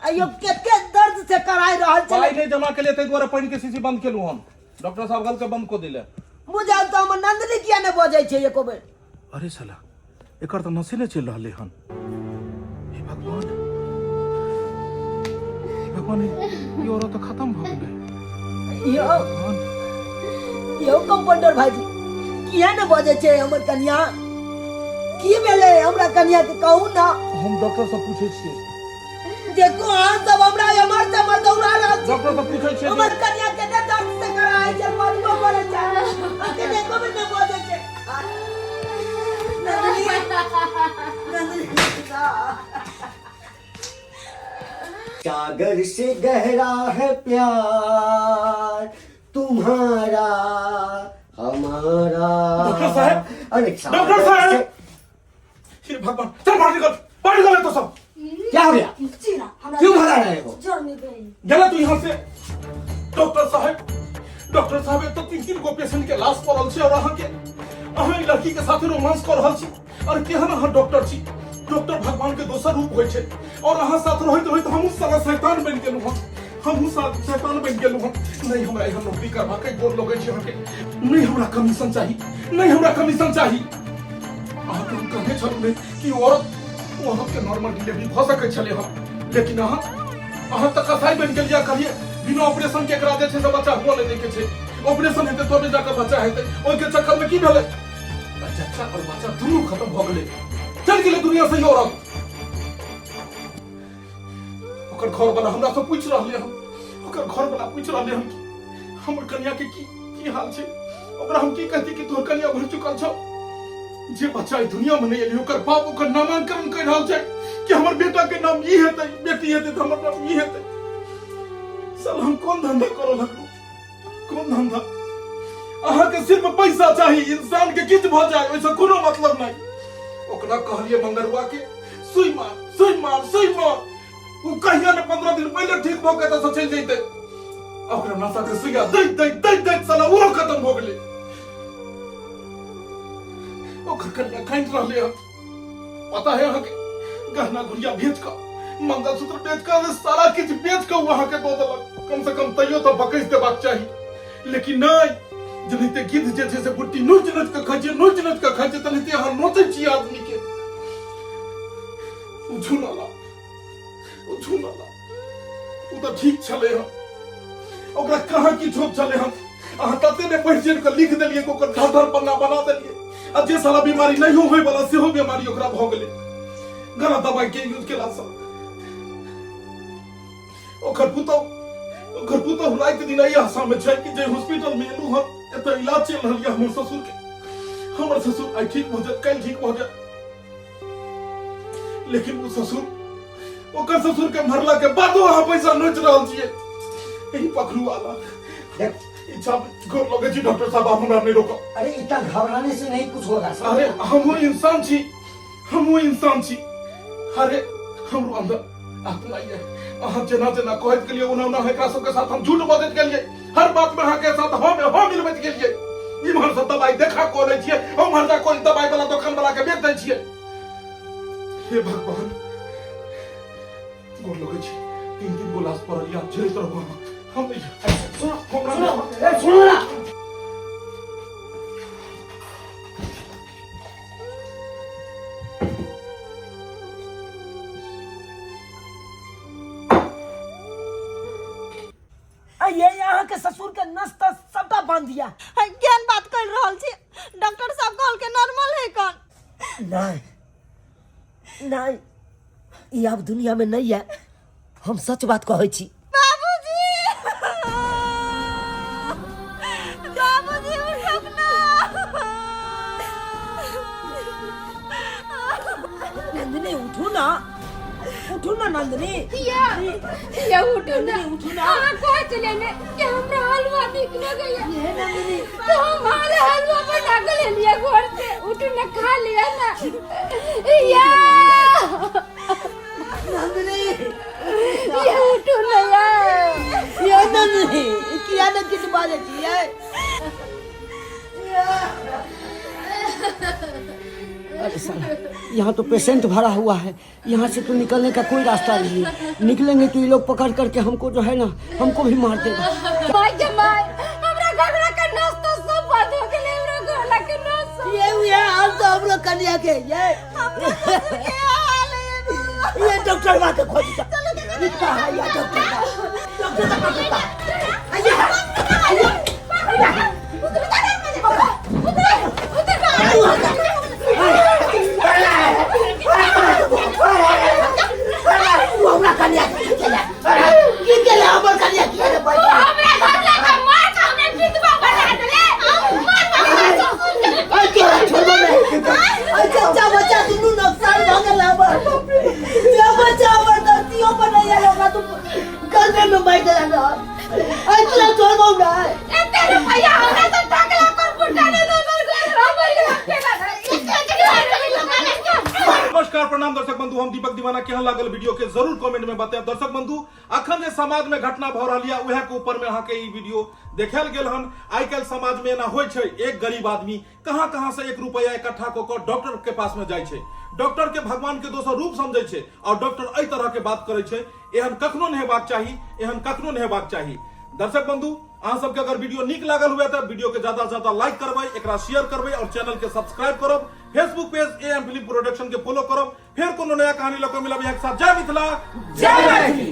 अयो कते दर्द से कराय रहल छै। पाइ नहि जमा केलियै ताहि दुआरे पानि के शीशी बंद केलहुँ हम। डॉक्टर साहब गलके बंद कऽ देले। बुझल तऽ हमर नंदनी किया नहि बजै छै एको बेर? अरे साला एकर तऽ नशे नहि चलि रहलै हन। हे भगवान, हे भगवान, ई औरत तऽ खत्म भऽ गेलै। यौ यौ कंपाउंडर भाईजी किया ने बजै छै हमर कनिया? की भेलै हमरा कनिया के कहू ना। हम डॉक्टर से पूछै छियै। देखो अहाँ सब हमरा एमहर से एमहर दौड़ा रहल छी। डॉक्टर से पूछै छियै। हमर कनिया के ने दर्द से कराय छै, बजबो करै छै, अखन एको बेर ने बजै छै। नंदनी, नंदनी, ना। सागर से गहरा है प्यार तुम्हारा हमारा। डॉक्टर साहब, अरे डॉक्टर सागर साहब, से हे भगवान, चल बाहर निकल, बाहर निकल तो सब। क्या हो गया? चीरा हमरा क्यों भगा रहे हो? जोर नहीं गई। गेला तू यहाँ से। डॉक्टर साहब, डॉक्टर साहब तो तीन तीन गो पेशेंट के लाश पड़ल छै और अहाँ के अहाँ ई लड़की के साथे रोमांस कर रहल छी। और केहन अहाँ डॉक्टर छी? डॉक्टर भगवान के दोसर रूप होइ छै और अहाँ साथ रहैत रहैत हमहूँ साला शैतान बनि गेलहुँ हँ, हमहूँ शैतान बनि गेलहुँ हँ। नहीं हमरा एहन नौकरी करबाक अइ, गोर लगै छी अहाँके। नहीं हमरा कमीशन चाही, नहीं हमरा कमीशन चाही। अहाँके हम कहने छलहुँ ने कि औरत औरत के नॉर्मल डिलीवरी भऽ सकै छलै हँ, लेकिन अहाँ अहाँ तऽ कसाई बनि गेलियै। कहलियै बिना ऑपरेशन के एकरा जे छै से बच्चा हुअ नहि दैके छै, ऑपरेशन हेतै तबे जाकऽ बच्चा हेतै। ओहिके चक्करमे की भेलै, बच्चा और बच्चा दुनू खत्म भऽ गेलै, चलि गेलै दुनिया से ई औरत। ओकर घर वाला हमरा से पूछि रहलै हन, ओकर घर वाला पूछि रहलै हन कि हमर कन्या के की की हाल छै। ओकरा हम की कहती कि तोहर कन्या मरि चुकल छौ। जे बच्चा ई दुनिया में नहीं एलै ओकर बाप ओकर नामांकन कर रहल छै कि हमर बेटा के नाम ई हेतै, बेटी हेतै तऽ हमर नाम ई हेतै। साला हम कोन धंधा करऽ लगलहुँ, कोन धंधा? अहाँके सिर्फ पैसा चाही, इंसान के किछु भऽ जाय ओहिसँ कोनो मतलब नहि। ओकरा कहलियै मंगरुआ के सुई मार, सुई मार, सुई मार, ओ कहिया ने 15 दिन पहिले ठीक भऽ के एतऽसँ चलि जैतै। ओकरा नशा के सुइया दैत दैत दैत दैत साला ओहो खत्म भऽ गेलै। ओकर कन्या कानि रहलै हन, पता है अहाँके? गहना गुड़िया बेच कऽ, मंगलसूत्र बेच कऽ, सारा किछु बेच कऽ ओ अहाँके दऽ देलक। कम से कम तैयो तऽ बकैस देबाक चाही, लेकिन नहि। जेनाहिते गिद्ध जे छै से बुट्टी नोचि नोचि कऽ खाइ छै, नोचि नोचि कऽ खाइ छै, तेनाहिते अहाँ नोचै छियै आदमी के। ओ झुनला, ओ झुनला, ओ तऽ ठीक छलै हन, ओकरा कहाँ किछो छलै हन। अहाँ तते ने पढ़ि चढ़ि कऽ लिख देलियै कि ओकर धर धर पन्ना बना देलियै, आ जे साला बीमारी नहियो होय वाला सेहो बीमारी ओकरा भऽ गेलै गलत दवाई के यूज केलासँ। ओकर पुतहु, ओकर पुतहु राति दिन एहि आशा में छै कि जे हॉस्पिटल में एलहुँ हन, एतऽ इलाज चलि रहल यऽ हमर ससुर के, हमर ससुर आइ ठीक भऽ जायत, काल्हि ठीक भऽ जायत। लेकिन ओ ससुर, ओकर ससुर के मरला के बादो अहाँ पैसा नोचि रहल छियै। एहि पखरू वाला देख। इच्छा गोर लगै छी डॉक्टर साहब, आप हमरा नहीं रोको। अरे इतना घबराने से नहीं कुछ होगा, समझे? अरे हमहूँ इंसान छी, हमहूँ इंसान छी। अरे हमरो अंदर आत्मा ये। अहाँ जेना जेना कहैत गेलियै ओना ओना एकरा सबके साथ हम झूठ बजैत गेलियै। हर बात में अहाँके साथ हम मिलबैत गेलियै। इम्हर से दवाई देखा कऽ लै छियै, उम्हर जा कोई दवाई वाला दोकान वाला के बेच दै छियै। हे भगवान, गोर लगै छी। तीन तीन गो लाश पड़ल या, झेलैत रहू अहाँ। हम नहीं। सुनो, हमरा सुनो, ए, सुनो ना। ये यहाँ के ससुर के नस तस सबटा बांध दिया। है, केहन बात कर रहल छी? डॉक्टर साहब कहल के नॉर्मल है कौन? नहीं नहीं, ये अब दुनिया में नहीं है, हम सच बात कहै छी। बाबूजी, बाबूजी उठब ना। नंदिनी उठू ना। उठू ना नंदिनी। या या उठू ना। उठू ना। अहाँ कहै छलियै ने कि हमरा हलवा नीक लगैया। ये नंदिनी। तो हम हाले हलवा बना के ले लिया घर से। उठू ना, खा लिया ना। या नंदिनी। या उठू ना या। ये नंदिनी किया न किछु बाजै छियै? अरे साला, यहाँ तो पेशेंट भरा हुआ है, यहाँ से तो निकलने का कोई रास्ता नहीं है। निकलेंगे तो ये लोग पकड़ करके हमको जो है ना, हमको भी मार देगा। भाई के माय, हमरा घरला के नस तो सब बंद हो गेलै, हमरा घरला के नस। ये हुए हाल तो हम लोग कन्या के ये डॉक्टर बा के खोज जा। इतना है ये डॉक्टर बा, डॉक्टर का पकड़ता। आइए आइए। हमरा कन्या के की केले? हमर कन्या की रे बैठा? हमरा घरला के मार के हमरा विधवा बना देले। मार मार। आई तोरा छोड़बो नहीं। आई चचा बच्चा दुनू नुकसान भ गेल हमर। जे बच्चा हमर धरतियो पर नहीं आयल, ओकरा तू गलबे में मारि देला न। आई तोरा छोड़बो नहीं। एते रुपैया हमरा से ठकला कर फुटा ने हमर घर हमर घर के। नमस्कार, प्रणाम दर्शक बंधु, हम दीपक दीवाना। केहन लागल वीडियो के जरूर कमेंट में बताएब। दर्शक बंधु, अखन जे समाज में घटना भ रहल यऽ उएह के ऊपर में अहाँ के ई वीडियो देखायल गेल हन। आइ काल्हि समाज में एना होइ छै, एक गरीब आदमी कहाँ कहाँ से एक रुपया इकट्ठा कऽ कऽ डॉक्टर के पास में जाइ छै, डॉक्टर के भगवान के दोसर रूप समझै छै और डॉक्टर एहि तरह के बात करै छै। एहन कखनो नहि हेबाक चाही, एहन कखनो नहि हेबाक चाही। दर्शक बंधु, अहाँ सबके अगर वीडियो नीक लागल हुए तऽ वीडियो के ज्यादा से ज्यादा लाइक करबै, एकरा शेयर करबै और चैनल के सब्सक्राइब करब। Facebook page A M film production के फॉलो करब। फिर कोनो नया कहानी लऽ कऽ मिलब यहाँ के साथ। जय मिथिला, जय मैथिली।